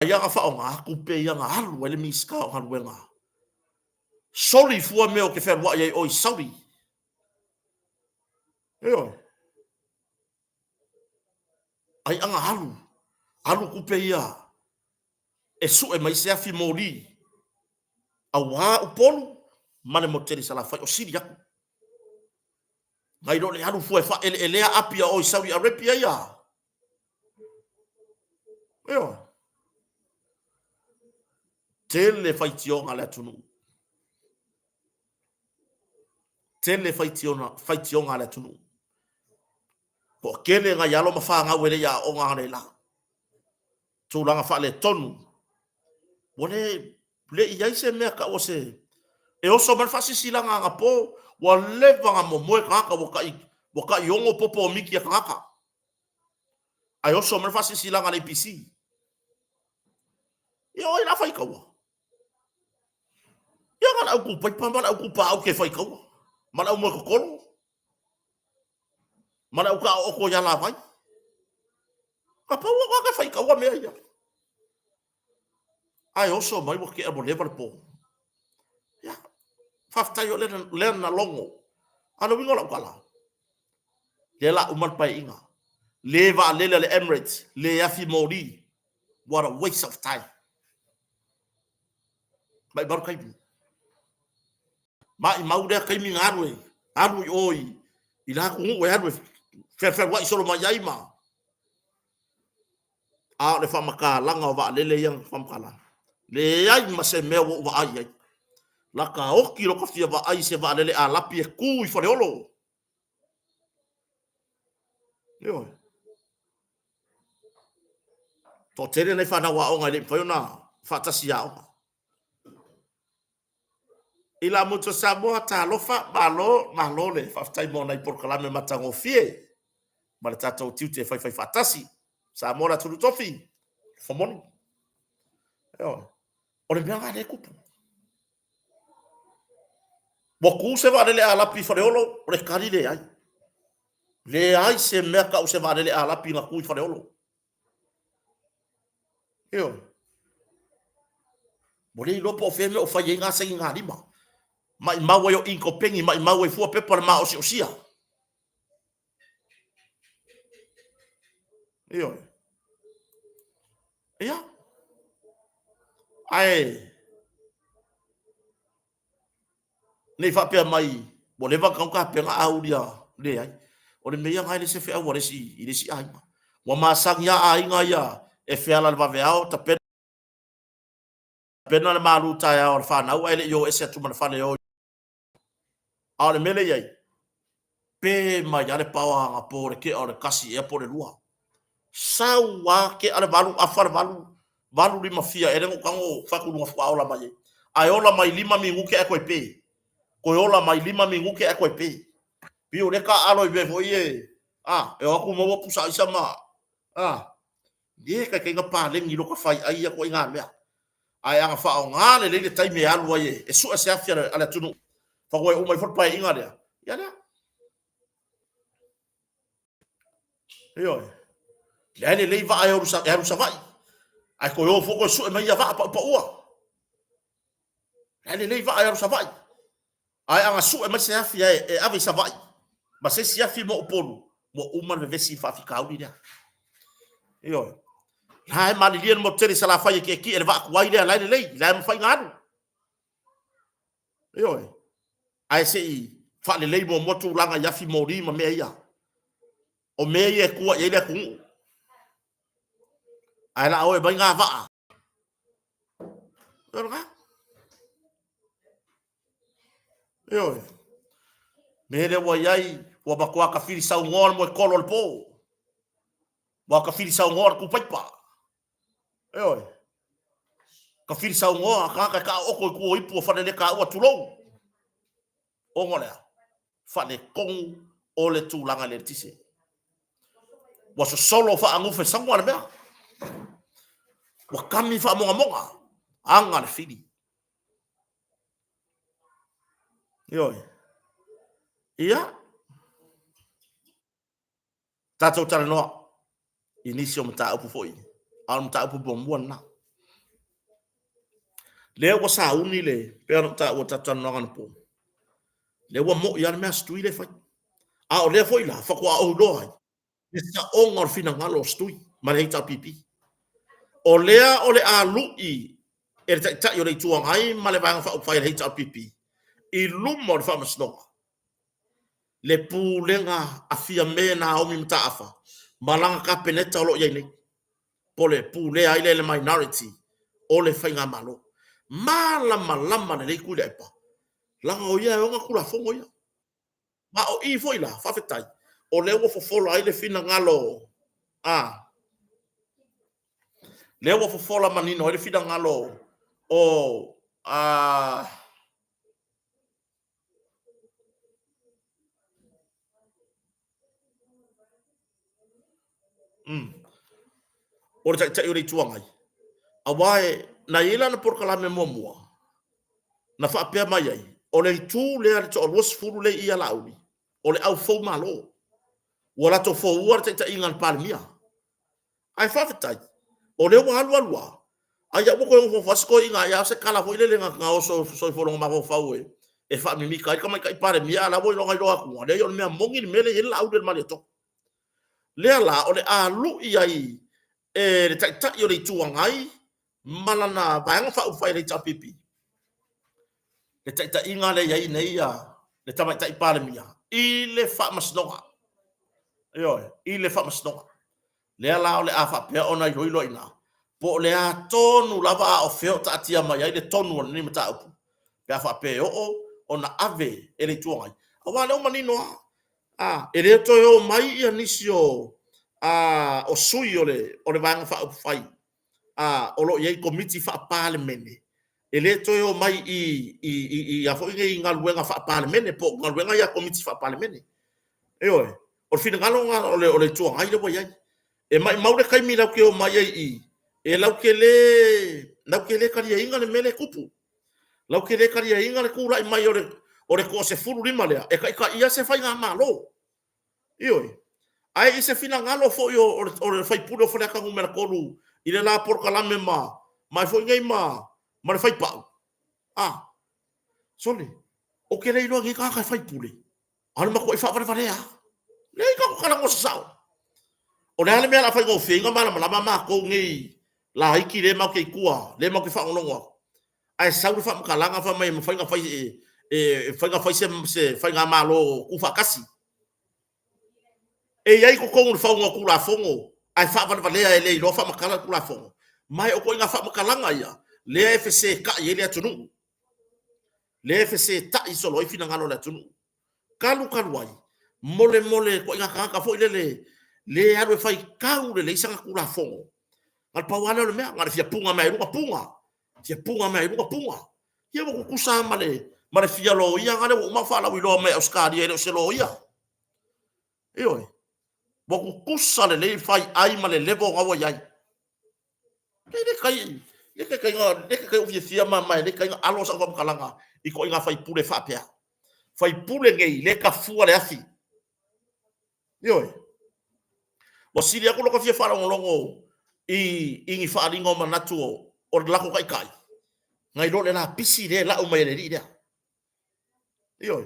Speaker 1: Ai na faaaoga tupe ia na alu ai le Minisita o Galuega. Soli fua mea ou te fealuai ai o i Saudi. Ioe. Ai aga alu, alu tupe ia e sue mai se afi moli auā Upolu ma le motu tele i Salafai o sili atu. Nai lo le alu fua e faaeleelea Apia o i Saudi Arabia ia. Ioe. Tele faitioga a le atunuu. Tele faitioga a le atunuu. Toatele nai alo ma fanau e le i aooga analeila. Tulaga faaletonu. Ua le, le i ai se mea taua se, e oso mai le faasilasilaga anapo, ua leva ona momoe tagata, ua tai, ua tai 6 popo o miti a tagata. Ae oso mai le faasilasilaga a le APC. Ia o ai la faitaua? Ia na o le au tupaipa ma le au tupaau ke faitaua, ma le au moetotolo. Ma le au taaooto i alavai. Na pau au aga faitaua mea ia. Ae oso mai ua tea ua leva le po. Ia, faafetai o lea na logo. A o le uiga o lau tala, lea la uma le paeaiga. Le vaalele a le Emirates, le afi moli. What a waste of time. Maimau le taimi. Maimau lea taimi na alu e alu i o i la atunuu e alu e fealufealuai solo mai ai ma a o le faamatalaga o vaalele ia na faamatala. Leai ma se mea ua ou vaai i ai. Lata oti lota fia vaai i se vaalele Alapi e tu i Faleolo. Ioe. Toatele nai fanau aoga e le i mafai ona faatasi i aoga. I la motu o Samoa, talofa, malo, malo le faafetai mo nai polokalame matagofie ma le tatou tiute e faifai faatasi. Samoa le atunuu tofi, fomoli. Ioe. O le mea lena lea e tupu. Ua tu se vaalele Alapi i Faleolo, o le tali leai. Leai se mea tau se vaalele Alapi na tu i Faleolo. Ioe. Ua le iloa po o fea mea o fai ai ngā saini ngā lima. Maimau ai o inkopeni, maimau ai fua pepa le maosiosia. Ioe. Ia. Ae Ne i faapea mai ua leva ona tatau ona tapena auli a leai. O le mea ia na e le se feau a le isi i le isi aiga. Ua masani lava aiga ia e feala i le vaveao tapena le malu taeao a le fanau ae le i o ese atu ma le fale e o i A o le mea lea e i ai, pe mai lava le paoa anapo i le tea o le 1 ea po o le 2. Sau lava tea le 8, afa le 8, 8 lima fia ea lea na ou tago fai atu i luga faatoa ola mai ai. Ae ola mai 5 minute ae toe pe. Toe ola mai 5 minute ae toe pe. Pei o lea taaalo i mea foi ia e o atu maua pusa aisa ma a le taitai na paleni i lota fai ai ia ituaiga mea. Ae ana faaaoga lelei le taimi e alu ai e sue se afi a le atunuu, faatoa e uma ifo le paeaiga lea, ia lea. Ioe. Lea e lelei vaa e alu Savaii, ae toe o foi toe sue mai ia vaa paupaua. Lea e lelei vaa e alu Savaii, ae ana sue mai se afi e ave i Savaii, ma se isi afi mo Upolu, ua uma le vevesi i le faafitauli lea. Ioe. La e malilie le motu tele i Salafai e tietie le vaa tuai lea, la e lelei, la e mafai ona alu. Ioe. Ae se i faalelei muamua tulaga i afi moli ma mea ia. O mea ia e tua i ai le atunuu. Ae la o e mai ngā vaa. O lena. Ioe. Me lea ua i ai, ua matua tafili saunoa le moekolo o le pō. Ua tafili saunoa le tupaipa. Ioe. Tafili saunoa tagata e taaooto i tua o ipu o faleletaua, tulou. Ona o le a? Faaletonu o le tulaga i le eletise. Ua sosolo faaanufe saua le mea. Ua kami faamogamoga, aga le fili. Ioe. Ia. Tatou talanoa i nisi o mataupu foi, a o le mataupu muamua lena. Lea ua sauni le, pei ona ou taua i le tatou talanoaga anapo, lea ua moi lava le mea a Setui lea e fai. A o lea foi la, faatoa ou iloa ai le saoga o le finagalo o Setui ma le HRPP. O lea o le a lui e le Taitai o le Itu Agai ma le Vaega Faaupufai a le HRPP i luma o le Faamasinoga le pulega a Fiame Naomi Mataafa ma lana Kapeneta o lo o i ai nei, po o le pulea ai lea e le minority o le Faigamalo. Malamalama lelei Tuilaepa, leaga o ia e ona Tulafono ia. Ma o i foi la, faafetai, o lea ua fofola ai le finagalo, a, lea ua fofola manino ai le finagalo o, a, O le Taitai o le Itu Agai, aua e, na i ai lana polokalame muamua, na faapea mai ai, o le itu lea le toa 20 lea i i a Laauli, o le au fou malo. Ua latou foua le taitaiga a le Palemia. Ae faafetai, o lea ua alu alu lava, Ai au ua toe nofonofo lava si toeaina ia a o se tala foi lele na oso soifologa mafaufau e faamimita ai le Tamaitai Palemia, a o la e ua iloa atu, leai o le mea moni le mea lea e i ai le Laauli o le Malietoa. Lea la o le a lui ai e le Taitai o le Itu Agai ma lana Vaega Faaupufai a le HRPP le taitaiga lea e i ai nei le Tamaitai Palemia i le Faamasinoga. Ioe, i le Faamasinoga. Lea la o le a faapea ona iloilo ai i ina, po o le a tonu lava a o fea o taatia mai ai le tonu o lenei mataupu, pe a faapea e oo ona ave e le Itu Agai, aua o lea ua manino lava, e le toe o mai nisi o sui o le Vaega Faaupufai o lo o i ai i Komiti Faa-Palemene, e le toe omai i a foi nei galuega Faa-Palemene po o galuega ia a Komiti Faa-Palemene. Ioe. O le finagalo lena o le Itu Agai lea ua i ai. E maumau le taimi latou te omai ai i i, e latou te le taliaina le mea lea e tupu, latou te le taliaina le tulai mai o le toa-15 lea e taitaia se faigamalo. Ioe. Ae i se finagalo foi o le sui usufono o Faleata 3 i le la polokalame ma le foi nei ma le faipau, a, sole, ou te le iloa e nei tagata e faipule, a o le matuai faavalevalea lava. Leai, tatou talanoa sasao. O le a le mea o le a faigofie ai ona malamalama matou nei laiti lea matou te i tua, lea matou te faalogologo atu, ae sau le faamatalaga fai mai e mafai ona fai se faigamalo tuufaatasi. E i ai i totonu o le fauga o Tulafono ae faavalevalea e le iloa faamatala le Tulafono. Ma o ituaiga faamatalaga ia lea e fesetai ai le atunuu, lea e fesetai solo ai finagalo o le atunuu. Talu talu ai, mo le ituaiga tagata foi lele lea e alu e faitau lelei sana Tulafono, na o le pau lava lea o le mea, na o le fia puna mai lava i luga puna, fia puna mai lava i luga puna. Ia ua tutusa lava ma le fia loia lea ua uma ona faalauiloa mai e Ausetalia e le o se loia. Ioe. Ua tutusa lelei le fai ai ma le level lena ua i ai. E le taitai ona ou fiafia ma e le taitai ona alo sau faamatalaga i ituaiga sui usufono faapea. Sui usufono nei lea e tafua le afi. Ioe. Ua sili atu lota fia faalogologo i ni faaaliga o manatu o le latou taitai nai lo le lapisi lea e lau mai e le alii lea. Ioe.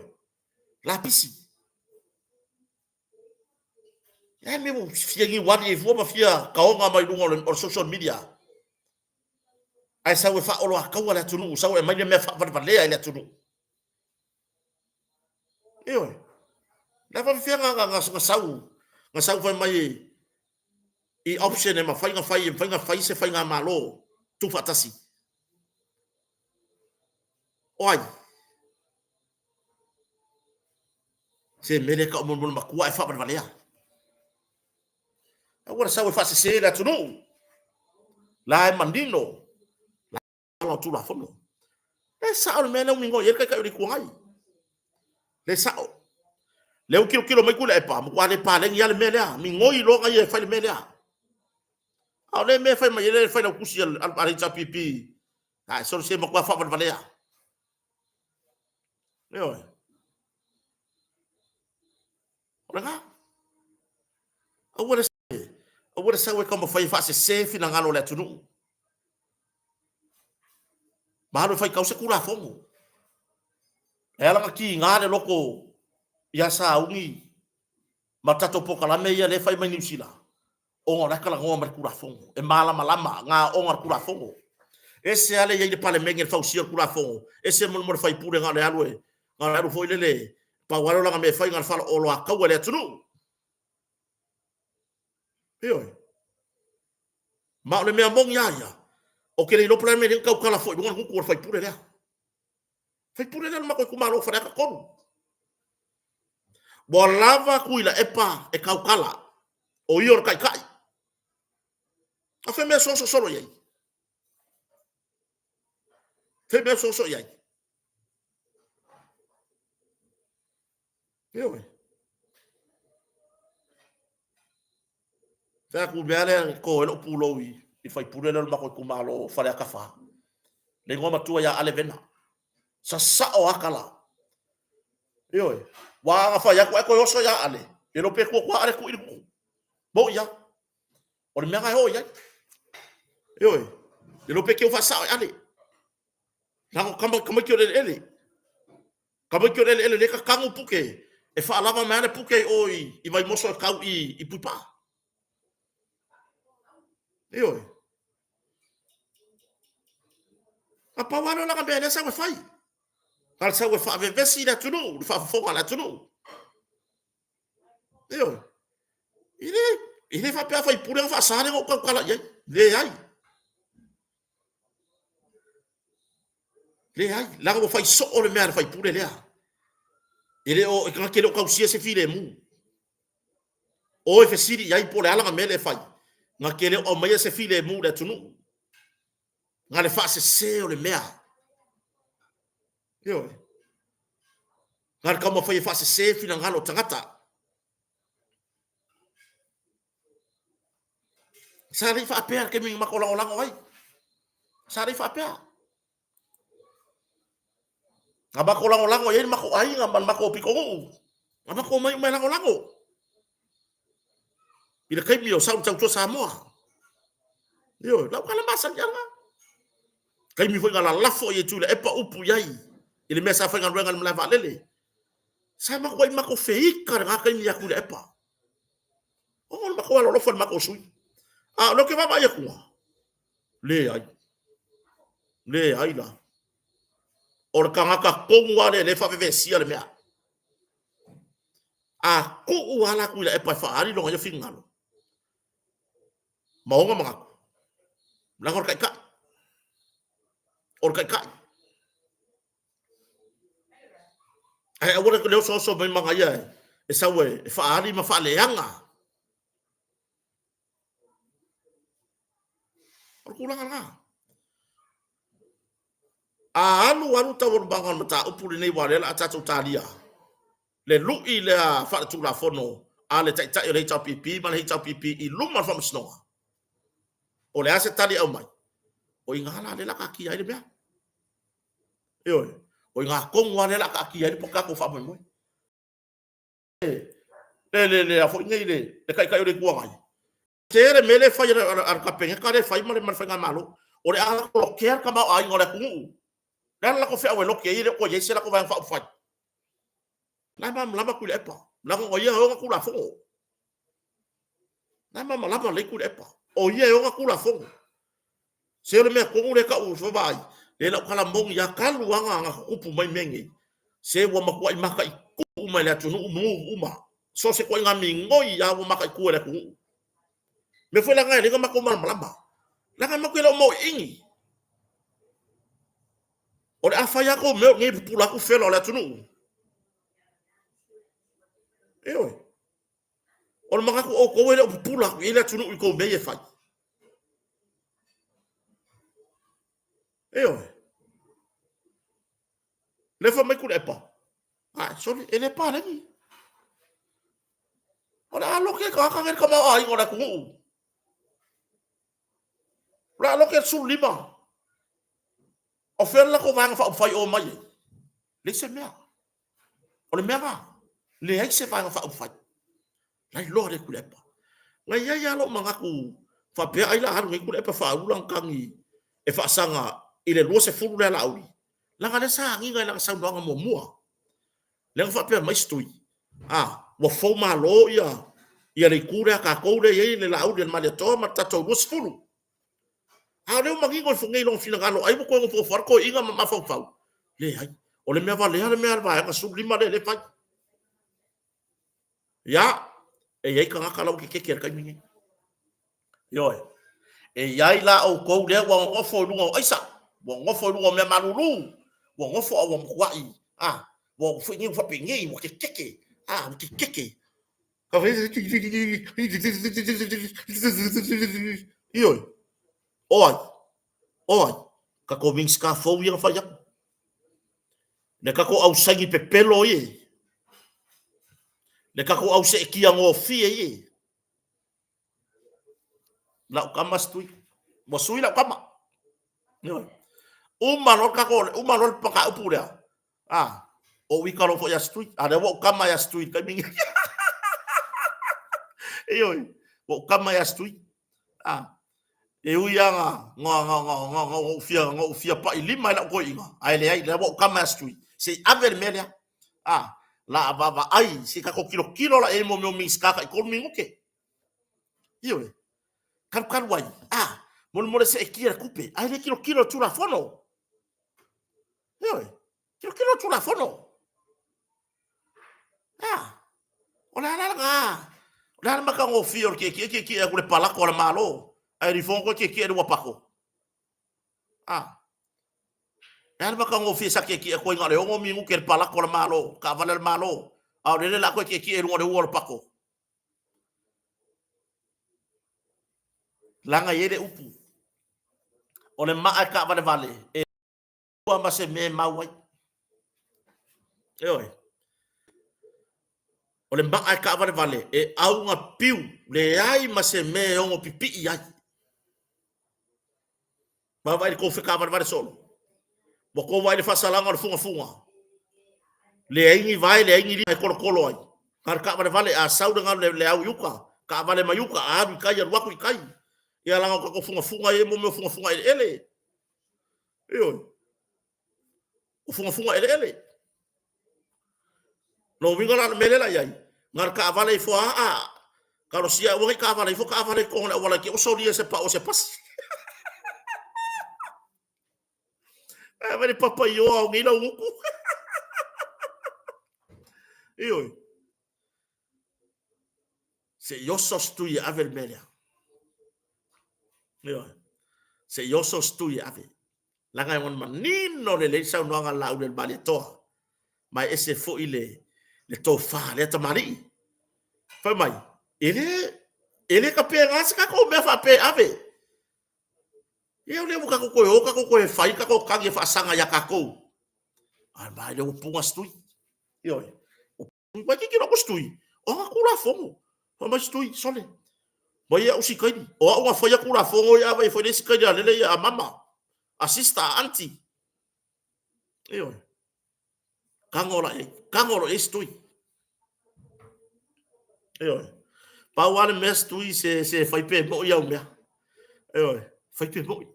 Speaker 1: Lapisi. Le a le mea ua fia niuali ai fua ma fia taoga mai luga o le social media ae sau e faaoloataua le atunuu, sau e aumai le mea faavalevalea i le atunuu. Ioe. Le a faapefea na sau fai mai i option e mafai ona fai, e mafai ona fai se faigamalo tuufaatasi. O ai? Se mea lea e tau mo le matua ae faavalevalea. Aua le sau e faasese le atunuu. La e manino la o Tulafono. Le sao le mea lea ua migoi ai le Taitai o le Itu Agai. Le sao. Lea ua tilotilo mai Tuilaepa, matua le paleni lava le mea lea. Migoi loa ia e fai le mea lea. A o lea mea e fai mai ai le Failautusi a le HRPP, a solo se matua faavalevalea. Ioe. O lena. Aua le, aua le sau e taumafai e faasese finagalo o le atunuu. Ma alu e faitau se Tulafono. E ala ona tiga le loto ia sauni ma tatou polokalame ia lea e fai mai Niu Sila, ona o la e talanoa mai le Tulafono, e malamalama na aoga le Tulafono. Ese lava le i ai i le Palemene i le fausia o le Tulafono, ese mo le sui usufono na o le alu e, na o le alu foi lele, pau lava lea o lana mea e fai na o le faaoloataua i le atunuu. Ioe. Ma o le mea moni lava ia, ou te le iloa po o le a le mea e ala ai ona tautala fua i luga le gutu o le sui usufono lea. Sui usufono lea o le matou itumalo o Faleata 3. Ua lava Tuilaepa e tautala, o ia o le taitai. A fai mea soso solo i ai? Fai mea soso i ai? Ioe. Fai atu mea lea e to ai lou pulou i le faipule lea o le matou itumalo o Faleata 4. Le igoa matua ia Ale Vena. Sasao lava tala. Ioe. Ua ana fai atu ae toe oso ia Ale, le iloa pe tua atu Ale tui le gutu. Mo'i lava. O le mea lena e oo i ai. Ioe. Le iloa pe te faasao e Ale. Leaga o tama, tamaiti o le eleele. Tamaiti o le eleele lea e tatanu puke, e faalava mai lava le puke i o i Vaimoso e tau i Puipaa. Ioe. Na pau lava lea o lana mea lea e sau e fai. Na o le sau e faavevesi le atunuu, le faafofoga a le atunuu. Ioe. E le, e le faapea a faipule ona faasa lea ona ou tautala i ai. Leai. Leai, leaga ua fai soo le mea a le faipule lea. E le o, e na te le o tausia se filemu. O e fesili i ai po o le a lana mea lea e fai, na te le o aumaia se filemu i le atunuu. Na le faasese o le mea. Ioe. Na le taumafai e faasese finagalo o tagata. Sa le i faapea le taimi na matou lagolago ai. Sa le i faapea. Na matou lagolago i ai le matou aiga ma le matou pitonuu. Na matou omai uma e lagolago. I le taimi o sau le Tautua Samoa. Ioe, lau tala masani lava lena. Taimi foi na lalafo i ai Tuilaepa upu i ai i le mea sa faigaluega i le malae vaalele. Sa matuai matou feita i lena taimi ia Tuilaepa. Ona o le matou alolofa i le matou sui. A o lea ou te vaavaai atu, leai. Leai la. O le tagata tonu lava lea o lea e faavevesia le mea. A tuu lava la Tuilaepa e faaali lona ia finagalo ma ona manatu, leaga o le taitai. O le taitai. Ae aua le osooso mai ma ia e sau e faaali ma faaleaga. O le tulaga lena. A alu alu taualumaga o le mataupu lenei aua o lea o le a tatou talia le lui lea faaletulafono a le Taitai o le HRPP ma le HRPP i luma o le Faamasinoga, o le a se tali e aumai? O i ina la lea o le a taatia ai le mea. Ioe, o i ina tonu lava lea o le a taatia ai le tatou faamoemoe. Le, le, le, a foi nei le, le Taitai o le Itu Agai, tele mea lea e fai a le Kapeneta lea e fai ma le Faigamalo, o le a lokea le tamaoaiga o le atunuu. O le a le latou feau e loke ai, e le o toe i ai se latou Vaega Faaupufai. La e malamalama Tuilaepa, leaga o ia e ona Tulafono. La e malamalama lelei Tuilaepa, o ia e ona Tulafono. Se o le mea tonu lea e tau vaai, lea lau tala moni lava, talu lava ona tutupu mai mea nei, se ua matuai mataitu uma e le atunuu nuu uma. So o se ituaiga migoi lava ua mataitu e le atunuu. Mea foi la lena e ala ai ona matou malamalama, leaga matou te le o mauiini. O le a fai lava tou mea o i inei e pupula atu fela o le atunuu. Ioe. O le manatu o outou e le o pupula atu i ai le atunuu i tou mea ia e fai. Ioe. Lea fai mai Tuilaepa, ai, sole, e le paleni. O le a loke tagata nei le tamaoaiga o le atunuu. O le a loke le 15. O fea le latou Vaega Faaupufai o omai ai? Leai se mea. O le mea lena, leai se Vaega Faaupufai. La iloa lea Tuilaepa. Na i ai lava lou manatu faapea ai la alu nei Tuilaepa faaulu lana tagi e faasaga i le 20 lea Laauli, leaga lea sa agiga i lana saunoaga muamua. Lea na faapea mai Stui, a, ua fou malo ia, ia le itu lea a tatou lea e i ai le Laauli a le Malietoa ma le tatou 20. A o lea ua manino ifo nei i lona finagalo, ai ua toe nofonofo lava le toeaina ma mafaufau. Leai, o le mea valea le mea a le vaega 15 lea e fai. Ia, e i ai tagata la ua kekeke i le taimi lenei. Ioe, e i ai la outou lea ua nonofo i luga o aisa, ua nonofo i luga o mea malulu, ua nofo a ua matuai, a, ua foi nei ua faapenei, ua kekeke, a, ua kekeke. Ioe, o ai, o ai, tatou Minisita fou ia na fai atu. Le tatou au saini pepelo ie, le tatou au seetia gofie ie. Lau tama sui, ua sui lau tama. Ioe. Uma loa le tatou, uma loa le mataupu lea. Ah, o ika loa foi ia Stui. A lea ua ou kama ia Stui i le taimi nei. Ioe, ua ou kama ia Stui. Ah. E ui lava na ou fia pai lima i lau toeaina, ae leai, lea ua ou tama ia Setui, se i ave le mea lea. A, la a vaavaai, se i tatou tilotilo la i ai mo mea o Minisita tai 3 minute. Ioe, talutalu ai, a, molemole seetia le tupe, ae le tilotilo i le Tulafono. Ioe, tilotilo i le Tulafono. A, o le a la lena, o le a le matagofie o le tietie tietie atu i le palato a le Malo, ae lifoga toe tietie i le uapato. A, o le a le matagofie sa tietie atu ai na o le 6 minute i le palato a le Malo, taavale a le Malo, a o lele o le a toe tietie i luga o le ua o le pato. Leaga e i ai le upu, o le maa e taavalevale, e ua ma se mea e mau ai. Ioe. O le maa e taavalevale, e auga piu, leai ma se mea e ono pipii ai. Vaavaai i le tou fetaavalevale solo. Ua tou vaai i le faasalaga o le fugafuga. Leai ni vae, leai ni lima e tolotolo ai. Na o le taavalevale, a sau le galu le au i uta, taavale mai uta, a alu i tai, alu atu i tai. Ia leaga o tatou fugafuga ia e mo mea o fugafuga eleele. Ioe. O fugafuga eleele. Lona uiga la o le mea lea la i ai, na o le taavale ifo lava a talosia aua ne i taavale ifo taavale i totonu o le auala i te i ua solia e se pao o se pasi. Ae vai le papaioa o nei laugutu. Ioe. Se i oso se tui e ave le mea lea. Ioe. Se i oso se tui e ave. Leaga e manino lelei le saunoaga a le Laauli a le Malietoa, ma e ese foi le, le tofa a lea tamalii. Fai mai, e le, e le tapena se tatou mea faapea e ave. Ia o lea ua tatou toe o tatou toe fai tatou tagi e faasaga ia tatou. Ae mai lea ua puna se tui. Ioe. Mai tilotilo atu si tui, o ana Tulafono. Fai mai si tui, sole, mai au sikaini. O au na faia Tulafono ia, a fai nei sikaini a lele ia a mama, a sister, a aunty. Ioe. Tago la i ai, tago loa i ai si tui. Ioe. Pau lava le mea si tui se, se fai pe moi au mea. Ioe, fai pe moi.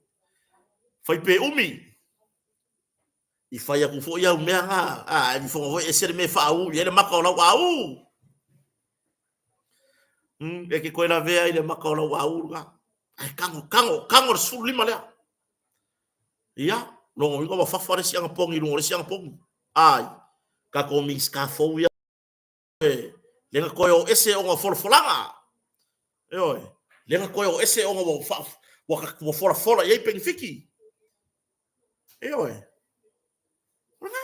Speaker 1: Fai pe umi. I fai atu foi au mea na, a, e lifoga foi ese le mea e faaū i ai le maka o lau aū. E te toe lavea i le maka o lau aū lena. Ae tago, tago, tago le 15 lea. Ia, lona uiga ua fafa le isi anapogi i luga o le isi anapogi. Ai, tatou Minisita fou ia, lea na toe o ese ona o folafolaga. Ioe, lea na toe o ese ona ua, fa, ua, ua folafola i ai penefiti. Ioe. O lena.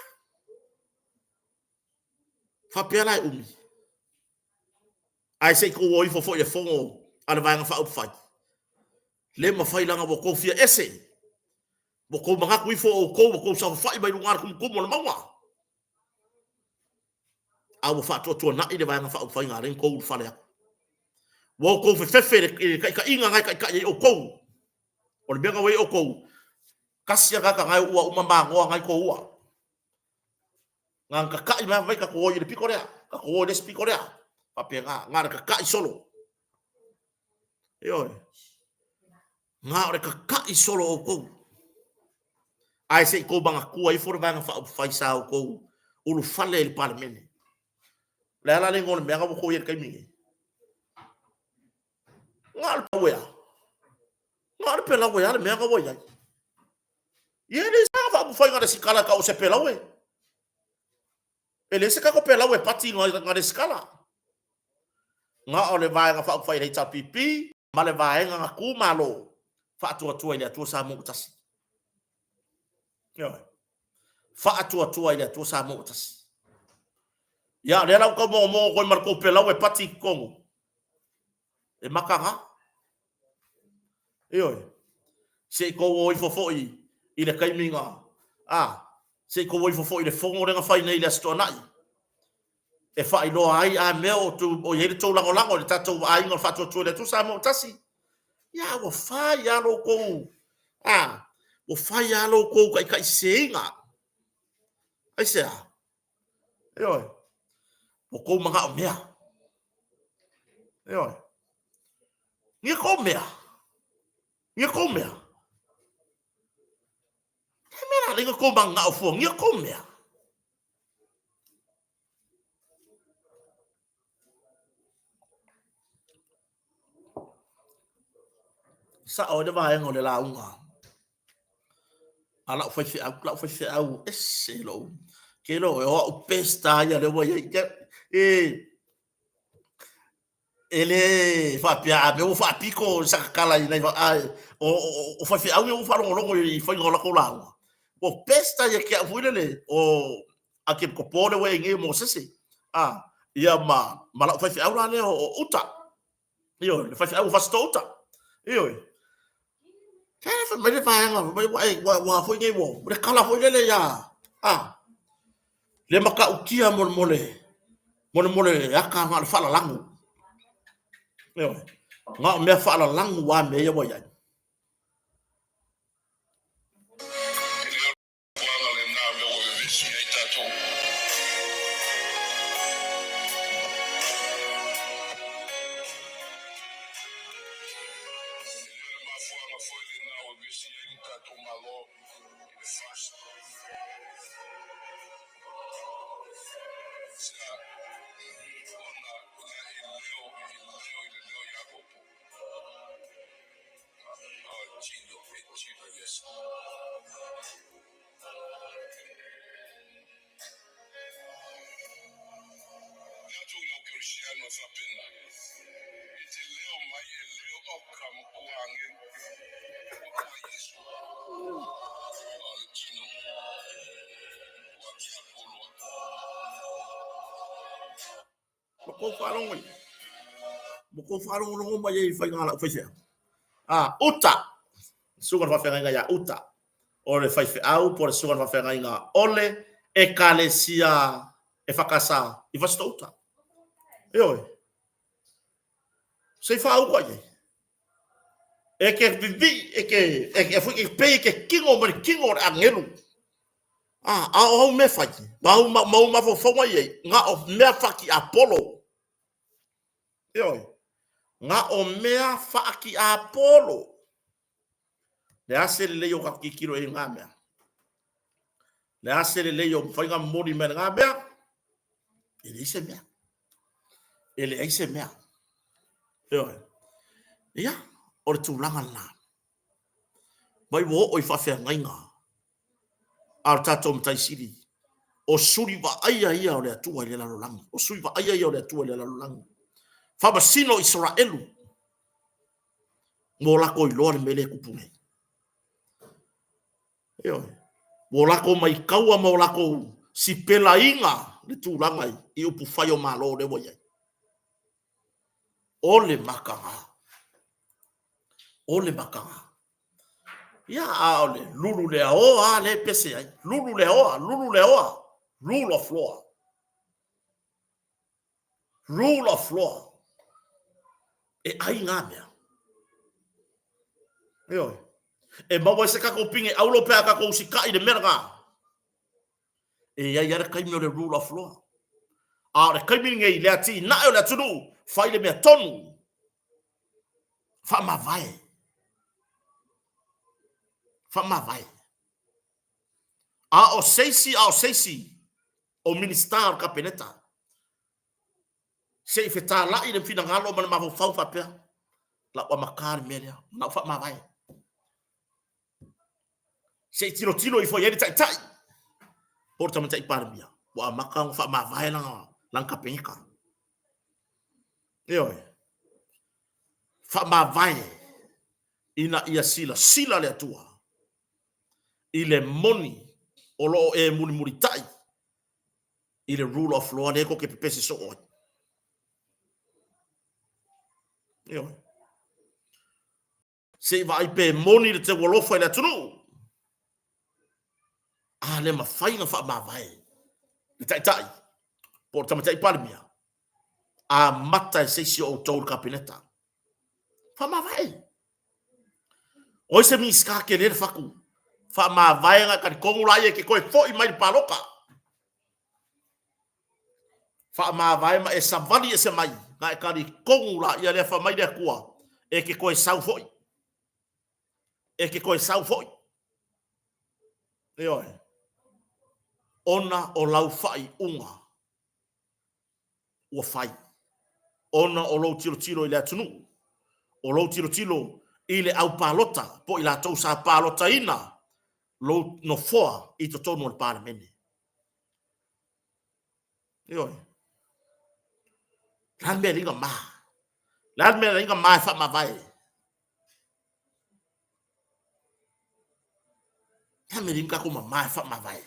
Speaker 1: Faapea la e umi. Ae se i tou o ifo foi i le fono a le Vaega Faaupufai. Le mafai leaga ua tou fia ese. Ua tou manatu ifo outou ua tou saofafai mai luga o le tumutumu o le mauga. A ua faatuatuanai le Vaega Faaupufai na ala ai ona tou ulufale atu. Ua outou fefefe i le taitaiga na e taitai ai outou. O le mea na ua i ai outou, tasi lava tagata na e uua uma magoa na e tou ua. Na ona tata'i mai lava fai mai tatou o i le pito lea, tatou o i le isi pito lea. Faapena, na o le tata'i solo. Ioe. Na o le tata'i solo outou. Ae se i tou manatua ifo le Vaega Faaupufai sa outou ulufale ai i le Palemene. O le a la le igoa o le mea na ua outou i ai i le taimi lenei? Na o le pau e a? Na o le pelau e a le mea na ua i ai? Ia e leai se faaupufai na resitala e tau o se pelau e. E leai se tatou pelau e pati na resitala. Na o le Vaega Faaupufai a le HRPP ma le Vaega na tu malo Faatuatua i le Atua Samoa ua Tasi. Ioe. Faatuatua i le Atua Samoa ua Tasi. Ia, o lea la ua tau mogomogo koe ma le tou pelau e pati i totonu. E mataga. Ioe. Se i tou o ifo foi i le taimi na, a, se i tou o ifo foi i le fono lea na fai nei i le Aso Toonai, e faailoa ai a mea o, o i ai le tou lagolago i le tatou aiga o le Faatuatua i le Atua Samoa ua Tasi. Ia, ua fai lava lo outou, a, ua fai lava lo outou taitaiseseina. Aisea? Ioe. Ua tou manao mea. Ioe. Nia kou mea. Ia kou mea. He mea la lenga kou mangao fua ngia kou mea. Sa'o ai le vaega o le lauga a la'u faifeau, la'u faifeau ese lo'u ke lo o a'u best a ia lea ua i ai e e le faapea a mea ua faapito i sakatala i nai a o faifeau ia ua faalogologo i faiga o latou lauga ua best a ia te au foi lele o Akepikopo lea ua i ai nei o Mosese a ia ma la'u faifeau la lea o Uta. Ioe, le faifeau o Fasitoo Uta. Ioe. Kaya fai mai le vaega, mai ua e ua ua foi nei ua le kala foi lele ia a le matautia mo le mo le mo le mo le aka na o le faalalagu. Ioe. Na o mea faalalagu a mea ia ua i ai.
Speaker 2: Puaga lena mea ua vevesi ai tatou. E le o le mafuaaga foi lena ua vevesi ai le tatou Malo i le FAST. Sa ona la e leo i leo i le leo Iakopo.
Speaker 1: Ua tou faalogo i Ua tou faalogologo mai ai i faiga a lau faifeau. A, Uta! Susuga i le faafeagaiga ia Uta. O le faifeau po o le susuga i le faafeagaiga o le Ekalesia EFKS i Fasitoo-uta. Ioe. Se i faauta i ai. E ke vivii, e ke, e ke, e pei e ke kino ma le kino o le agelu. A, a o au mea fai, ma au, ma au mafaufauga i ai, na o mea faatiapolo. Ioe, na o mea faatiapolo. Le a se lelei o tatou tilotilo i ngā mea? Le a se lelei o mafai ona momoli mai ngā mea? E leai se mea. E leai se mea. Ioe. Ia, o le tulaga lena. Mai ua oo i faafeagaiga a le tatou Matai Sili, o suli vaaia ia o le Atua i le lalolagi, o sui vaaia ia o le Atua i le lalolagi. Faamasino Isaraelu mo lakou iloa le mea lea e tupu nei. Ioe. Ua lakou maitaua ma o lakou sipelaina le tulaga i upufai o Malo lea ua i ai. O le mataga. O le mataga. Ia, a o le lulu le aoa lea e pese ai. Lulu le aoa, lulu le aoa. Rule of law. Rule of law. E ai ngā mea. Ioe. E maua ai se tatou pine auro pe a tatou usitai i le mea lena. E i ai lava le taimi o le rule of law. A o le taimi lenei, le atinae o le atunuu, fai le mea tonu. Faamavae. Faamavae. A o se isi, a o se isi o Minisita o le Kapeneta, se i fetalai le finagalo ma le mafaufau faapea, lau amata le mea lea, lau faamavae. Se i tilotilo ifo i ai le taitai po o le tamaitai Palemia, ua amata ona faamavae lana, lana Kapeneta. Ioe. Faamavae ina ia silasila le Atua i le moni o lo o e mulimulitai i le rule of law lea tou te pepese soo ai. Ioe. Se i vaai pe moni le teualofa i le atunuu. A le mafai ona faamavae le taitai po o le tamaitai Palemia, amata e se isi o outou i le Kapeneta. Faamavae. O ai se Minisita tele le fatu? Faamavae ona e talitonu laia e te toe foi mai i le palota. Faamavae ma e savali ese mai ona e talitonu laia lea fai mai le Atua e te toe sau foi. E te toe sau foi. Ioe. Ona o lau faaiuga ua fai. Ona o lou tilotilo i le atunuu, o lou tilotilo i le au palota po o i latou sa palotaina lou nofoa i totonu o le Palemene. Ioe. Le a le mea e alai na ma? Le a le mea e alai na ma e faamavae? Le a le mea e alai na tatou mama e faamavae?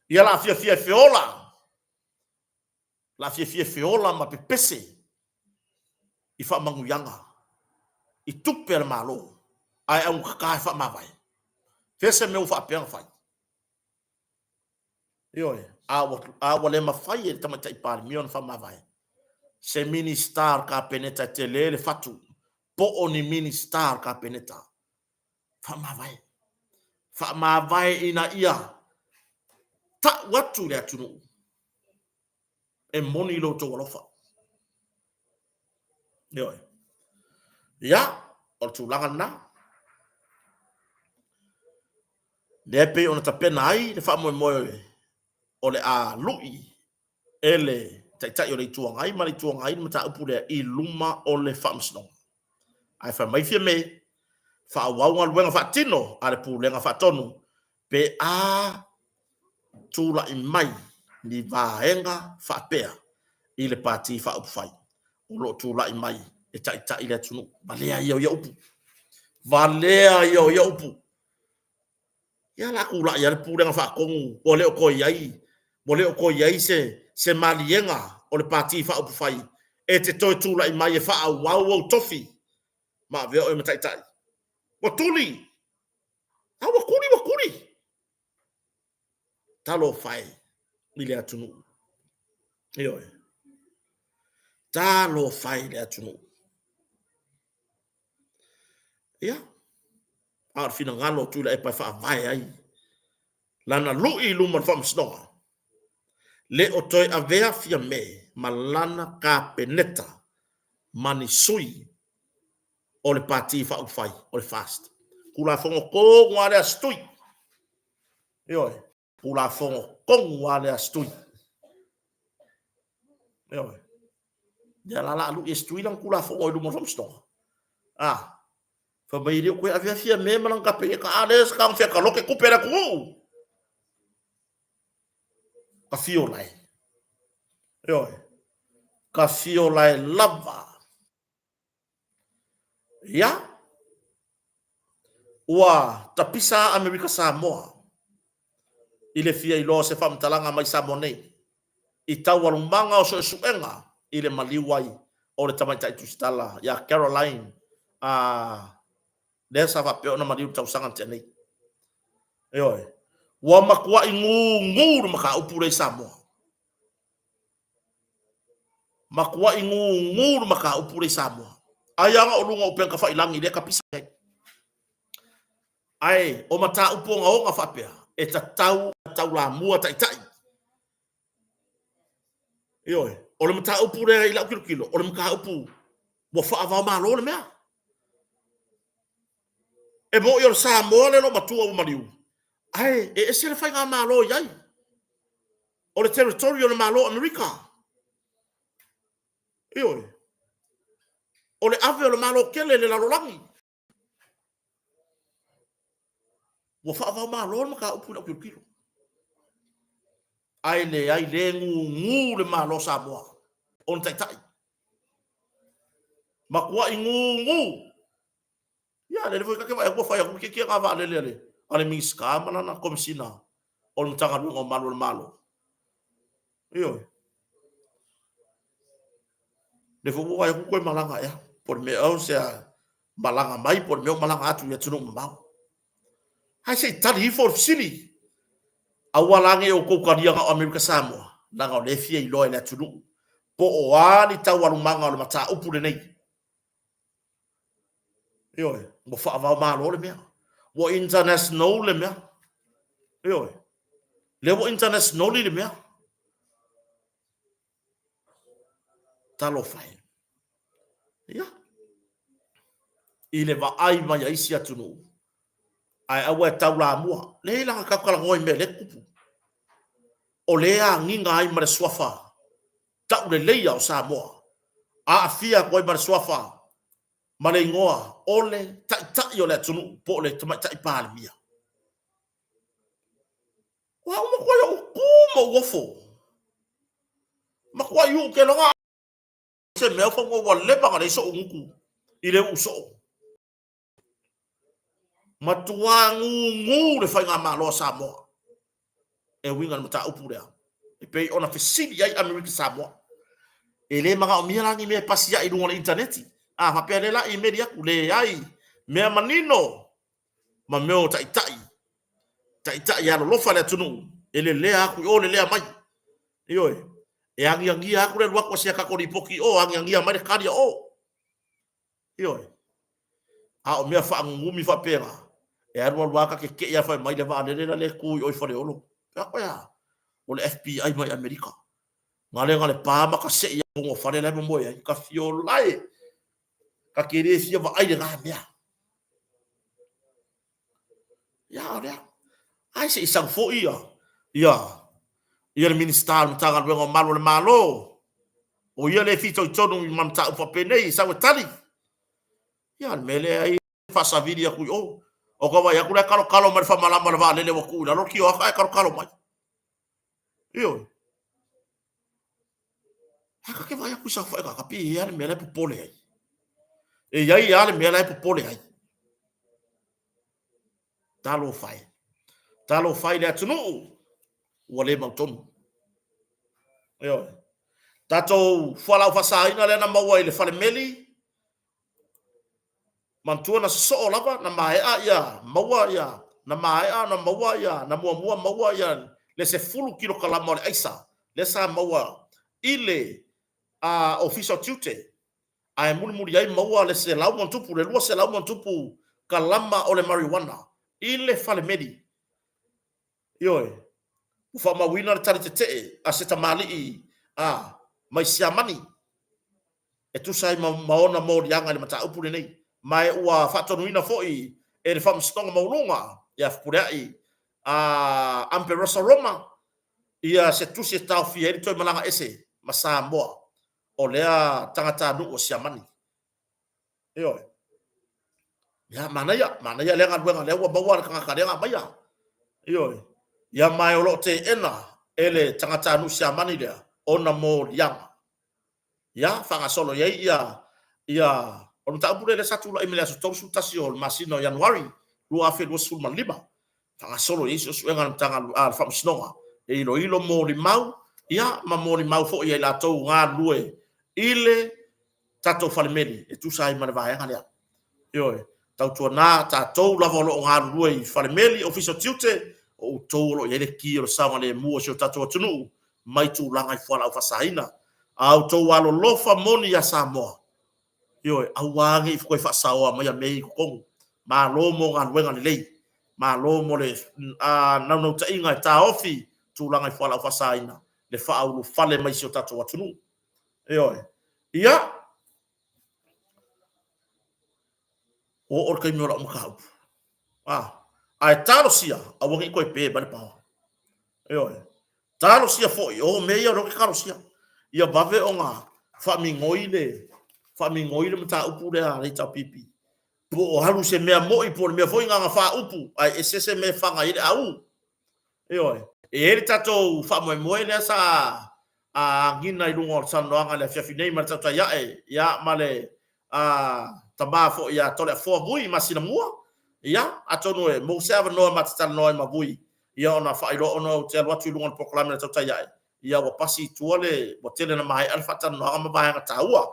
Speaker 1: Ia la fiafia e feola. La fiafia e feola ma pepese i faamanuiaga i tupe a le Malo ae augatata e faamavae. Fea se mea ua faapea ona fai? Ioe, a ua, a ua le mafai e le Tamaitai Palemia ona faamavae se Minisita o le Kapeneta e tele le fatu, po o ni Minisita o le Kapeneta. Faamavae. Faamavae ina ia tau atu i le atunuu e moni lo outou alofa. Ioe. Ia, o le tulaga lena. Lea e pei ona tapena ai le faamoemoe o le a lui e le Taitai o le Itu Agai ma le Itu Agai le mataupu lea i luma o le Faamasinoga. Ae fai mai Fiame, faaauau galuega faatino a le Pulega Faatonu pe a tulai mai ni vaega faapea i le Pati Faaupufai o lo o tulai mai e taitai le atunuu. Valea ia o ia upu. Valea ia o ia upu. Ia la tulai lava le Pulega Faatonu ua le o toe i ai, ua le o toe i ai se, se maliega o le Pati Faaupufai e te toe tulai mai e faaauau ou tofi ma avea oe ma taitai. Ua tuli! A ua tuli, ua tuli! Talofa e i le atunuu. Ioe. Talofa e i le atunuu. Ia, a o le finagalo o Tuilaepa e faavae ai lana lui i luma o le faamasinoga, le o toe avea Fiame ma lana Kapeneta ma ni sui o le Pati Faaupufai o le FAST. Tulafono tonu lava lea a Setui. Ioe. Tulafono tonu lava lea a Setui. Ioe. Lea la la lui e Setui lana Tulafono i luma o le faamasinoga. Ah, fai mai e le o toe avea Fiame ma lana Kapeneta, a lea sa fia kaloke tupe a le atunuu. Ka fiola e. Ioe. Ka fiola e lava. Ia, ua tapisa Amerika Samoa i le fia iloa o se faamatalaga mai Samoa nei i taualumaga o suesuega i le maliu ai o le tamaitai tusitala ia Caroline a lea sa faapea ona maliu i le tausaga na tea nei. Ioe, ua matuai gugu le mataupu lea i Samoa. Matuai gugu le mataupu lea i Samoa. Ai lava o luga o upega tafailagi lea e tapisa ai. Ae o mataupu ogaoga faapea, e tatau ona taulamua taitai. Ioe, o le mataupu lea i lau tilotilo, o le mataupu ua faava-o-Malo le mea. E moni o le Samoa lea e loomatua ua maliu, ae e ese le faigamalo i ai. O le territory o le Malo o Amerika. Ioe. O le ave o le Malo tele i le lalolagi. Ua faava-o-Malo le mataupu i lau tilotilo. Ae leai, le gugu le Malo o Samoa, ona taitai. Matuai gugu. Ia, lele foi ta te vaai atu ua fai atu le tietiega vaalele a le, a le Minisita ma lana Komesina o le Matagaluega o Malu o le Malo. Ioe. Lea foi ua vaai atu toe malaga ea, po o le mea o se malaga mai, po o le mea o malaga atu i atunuu mamao. Ae se i tali ifo le fesili. Aua la ne i outou talia na o Amerika Samoa, leaga o lea e fia iloa e le atunuu po o a ni taualumaga o le mataupu lenei. Ioe, ua faava-o-Malo le mea. Ua international le mea. Ioe, lea ua international le mea. Talofa e. Ia. i le vaai mai a isi atunuu, ae aua e taulamua. Leai leaga tatou talanoa i mea lea e tutupu. O lea e agiga ai ma le suafa tauleleia o Samoa, aafia atu ai ma le suafa ma le igoa o le Taitai o le atunuu po o le Tamaitai Palemia. O au matuai ou tu ma ou ofo. Matuai ou te iloa se mea fanua ua leva ona leai so'u gutu i le uu soo. Matua gugu le faigamalo a Samoa e uiga i le mataupu lea e pei ona fesili ai Amerika Samoa. E le manaomia la ni mea e pasi ai i luga o le initaneti. A faapea lea la imeli atu, leai, mea manino ma mea o taitai, taitai e alolofa i le atunuu, e lelea atu i o, lelea mai. Ioe, e agiagia atu le alu atu a si a tatou lipoti i o, agiagia mai le tali a o. Ioe. A o mea faanunumi faapena, e alu alu lava ta tete'i lava fai mai le vaalele la le tu i o i Faleolo. Fai atu, ae a? O le FBI mai Amerika. Gale na le pa ma kase'i a o fale la e momoe ai. Ka fiola e! Ta te le fia vaai i lena mea. Ia, o lea. Ai se i sau foi ia, ia, ia le Minisita o le Matagaluega o Malu o le Malo, o ia le fitoitonu i mataupu faapenei, sau e tali. Ia, o le mea lea ai faasavili atu i o. O ka vaai atu la e kalokalo mai le faamalama o le vaalele ua tuu i lalo le kioaka ae kalokalo mai. Ioe. Ae ta te vaai atu i saofaiga, ka pei e i ai lava le mea la e popole ai. E i ai lava le mea la e popole ai. Talofa e. Talofa i le atunuu ua le mautonu. Ioe. Tatou fualaau faasaina lea na maua i le falemeli, manatua na sosoo lava, na maea ia maua ia, na maea ona maua ia, na muamua maua ia le 10 kilokalama o le aisa lea sa maua i le Ofisa o Tiute, ae mulimuli ai maua le 100+, le 200+ kalama o le marijuana i le falemeli. Ioe, ua faamauina le tali tetee a se tamalii a mai Siamani e tusa ai ma ona moliaga i le mataupu lenei, ma e ua faatonuina foi e le Faamasinoga Maualuga ia Fepuleai a Amperosa Roma ia se tusi e taofia ai le toe malaga ese ma Samoa o lea tagatanuu o Siamani. Ioe. Ia, manaia, manaia lea galuega lea ua maua le tagata lea na aumaia. Ioe. Ia, ma o lo o teena e le tagatanuu Siamani lea ona moliaga. Ia, faagasolo i ai ia, ia, o le mataupu lea lea sa tulai mai le aso 31 o le masina o Ianuari 2025. Faagasolo i ai suesuega a le Matagaluega, a le Faamasinoga e iloilo molimau, ia, ma molimau foi a i latou galulue i le tatou falemeli e tusa ai ma le vaega lea. Ioe, tautuana tatou lava o lo o galulue i falemeli, Ofisa o Tiute, o outou o lo o i ai le ki o le saogalemu o si o tatou atunuu mai tulaga i fualaau faasaina. A outou alolofa moni iā Samoa, ioe, aua ne i toe faasaoa maia mea ia i totonu. Malo mo galuega lelei, malo mo le naunautaiga e taofi tulaga i fualaau faasaina, le faaulufale mai si o tatou atunuu. Ioe. Ia, ua oo le taimi o lau mataupu. Ah, ae talosia, aua ne i toe pe mai le paoa. Ioe. Talosia foi, o mea ia o lea ou te talosia. Ia vave ona faamigoi le, faamigoi le mataupu lea a le HRPP. Po o alu se mea moi, po o le mea foi na ona faaupu, ae ese se mea e faga ai le au. Ioe. E i ai le tatou faamoemoe lea sa agiga i luga o le talanoaga i le afiafi nei ma le tautai ae, ia, ma le tama foi ia Toleafoa Vui Masinamua. Ia, atonu e maua se avanoa ma te talanoa ai ma Vui, ia ona faailoa ona ou te alu atu i luga o le polokalame a le tautai ae, ia ua pasi i tua le, ua tele na maea le faatalanoaga ma vaega taua.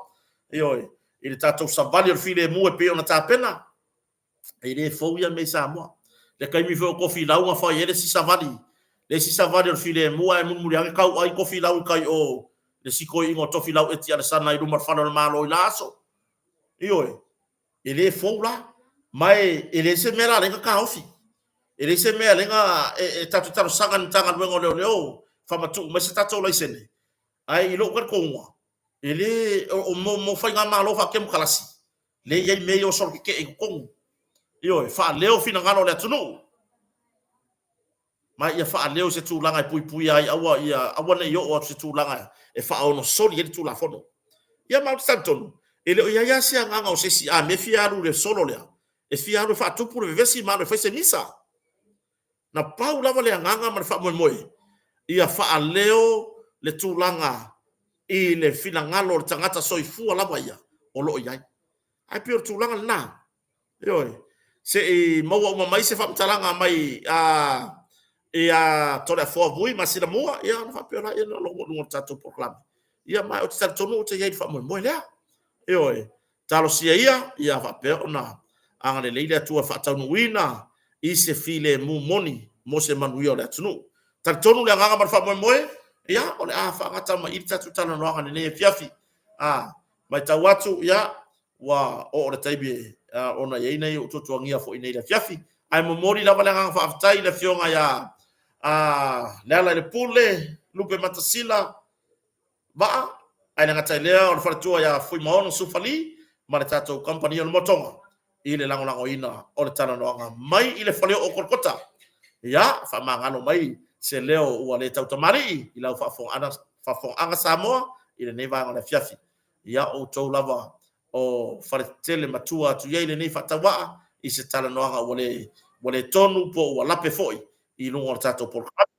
Speaker 1: Ioe, i le tatou savali o le filemu e pei ona tapena, E le fou ia mea i Samoa. Le taimi foi o Tofilau na fai ai le isi savali, le isi savali o le filemu ae mulimuli ane tauai Tofilau i tai o le isi toeaina o Tofilau Eti Alesana i luma o le fale o le Malo i la aso. Ioe, e le fou la. Ma e, e leai se mea la lea na taofi. E leai se mea lea na e, e tatou te talosaga i le Matagaluega o Leoleo faamatuu mai se tatou laisene. Ae i lou talitonuga, e le, o, o, mo, mo faigamalo faatemokarasi. Lea e i ai mea ia o solo tetee i totonu. Ioe, faaleo finagalo o le atunuu. Ma ia faaleo i se tulaga e puipuia ai, aua ia aua ne i oo atu i se tulaga e faaonosoli ai le Tulafono. Ia ma ou te talitonu, e le o i ai lava se agaga o se isi, a mea e fia alu i le solo lea, e fia alu e faatupu le vevesi ma alu e fai se misa. Na pau lava le agaga ma le faamoemoe, ia faaleo le tulaga i le finagalo o le tagata soifua lava ia o lo o i ai. Ae pei o le tulaga lena. Ioe. Se i maua uma mai se faamatalaga mai ia Toleafoa Vui ma Sila Mua, ia ona faapea lea ona logo i luga o le tatou polokalame. Ia ma ou te talitonu ou te i ai i le faamoemoe lea. Ioe. Talosia ia ia faapea ona agalelei le Atua e faataunuuina i se filemu moni mo se manuia o le atunuu. Talitonu le agaga ma le faamoemoe, ia o le a faagata mai i le tatou talanoaga i lenei afiafi. A matau atu, ia ua oo le taimi ona e i ai nai ou tuatuagia foi nei i le afiafi. Ae momoli lava le agaga faafetai i le afioga ia Lealailepule Lupematasila Vaa, ae le gata i lea o le faletua ia Fuimaono Sufali ma le tatou kamupani o le Motoga i le lagolagoina o le talanoaga mai i le faleoo o Kolokota. Ia, faamagalo mai se leo ua le tautamalii i lau faafofogaaga Samoa i lenei vaega o le afiafi. Ia, o outou lava o faletetele matua atu i ai lenei faatauaa i se talanoaga ua le, ua le tonu po ua lape foi i luga o le tatou polokalame.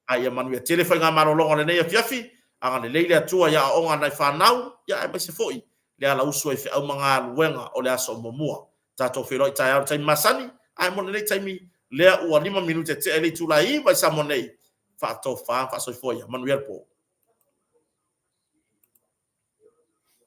Speaker 1: A ia manuia tele faigamalologa o lenei afiafi, agalelei le Atua i aoaoga a nai fanau, ia aemaise foi le alausu ai feau ma galuega o le aso muamua. Tatou feiloai taeao i le taimi masani, ae mo lenei taimi lea ua 5 minute tea i le itula e 9 i Samoa nei, faatofa ma faasoifua ia. Manuia le po.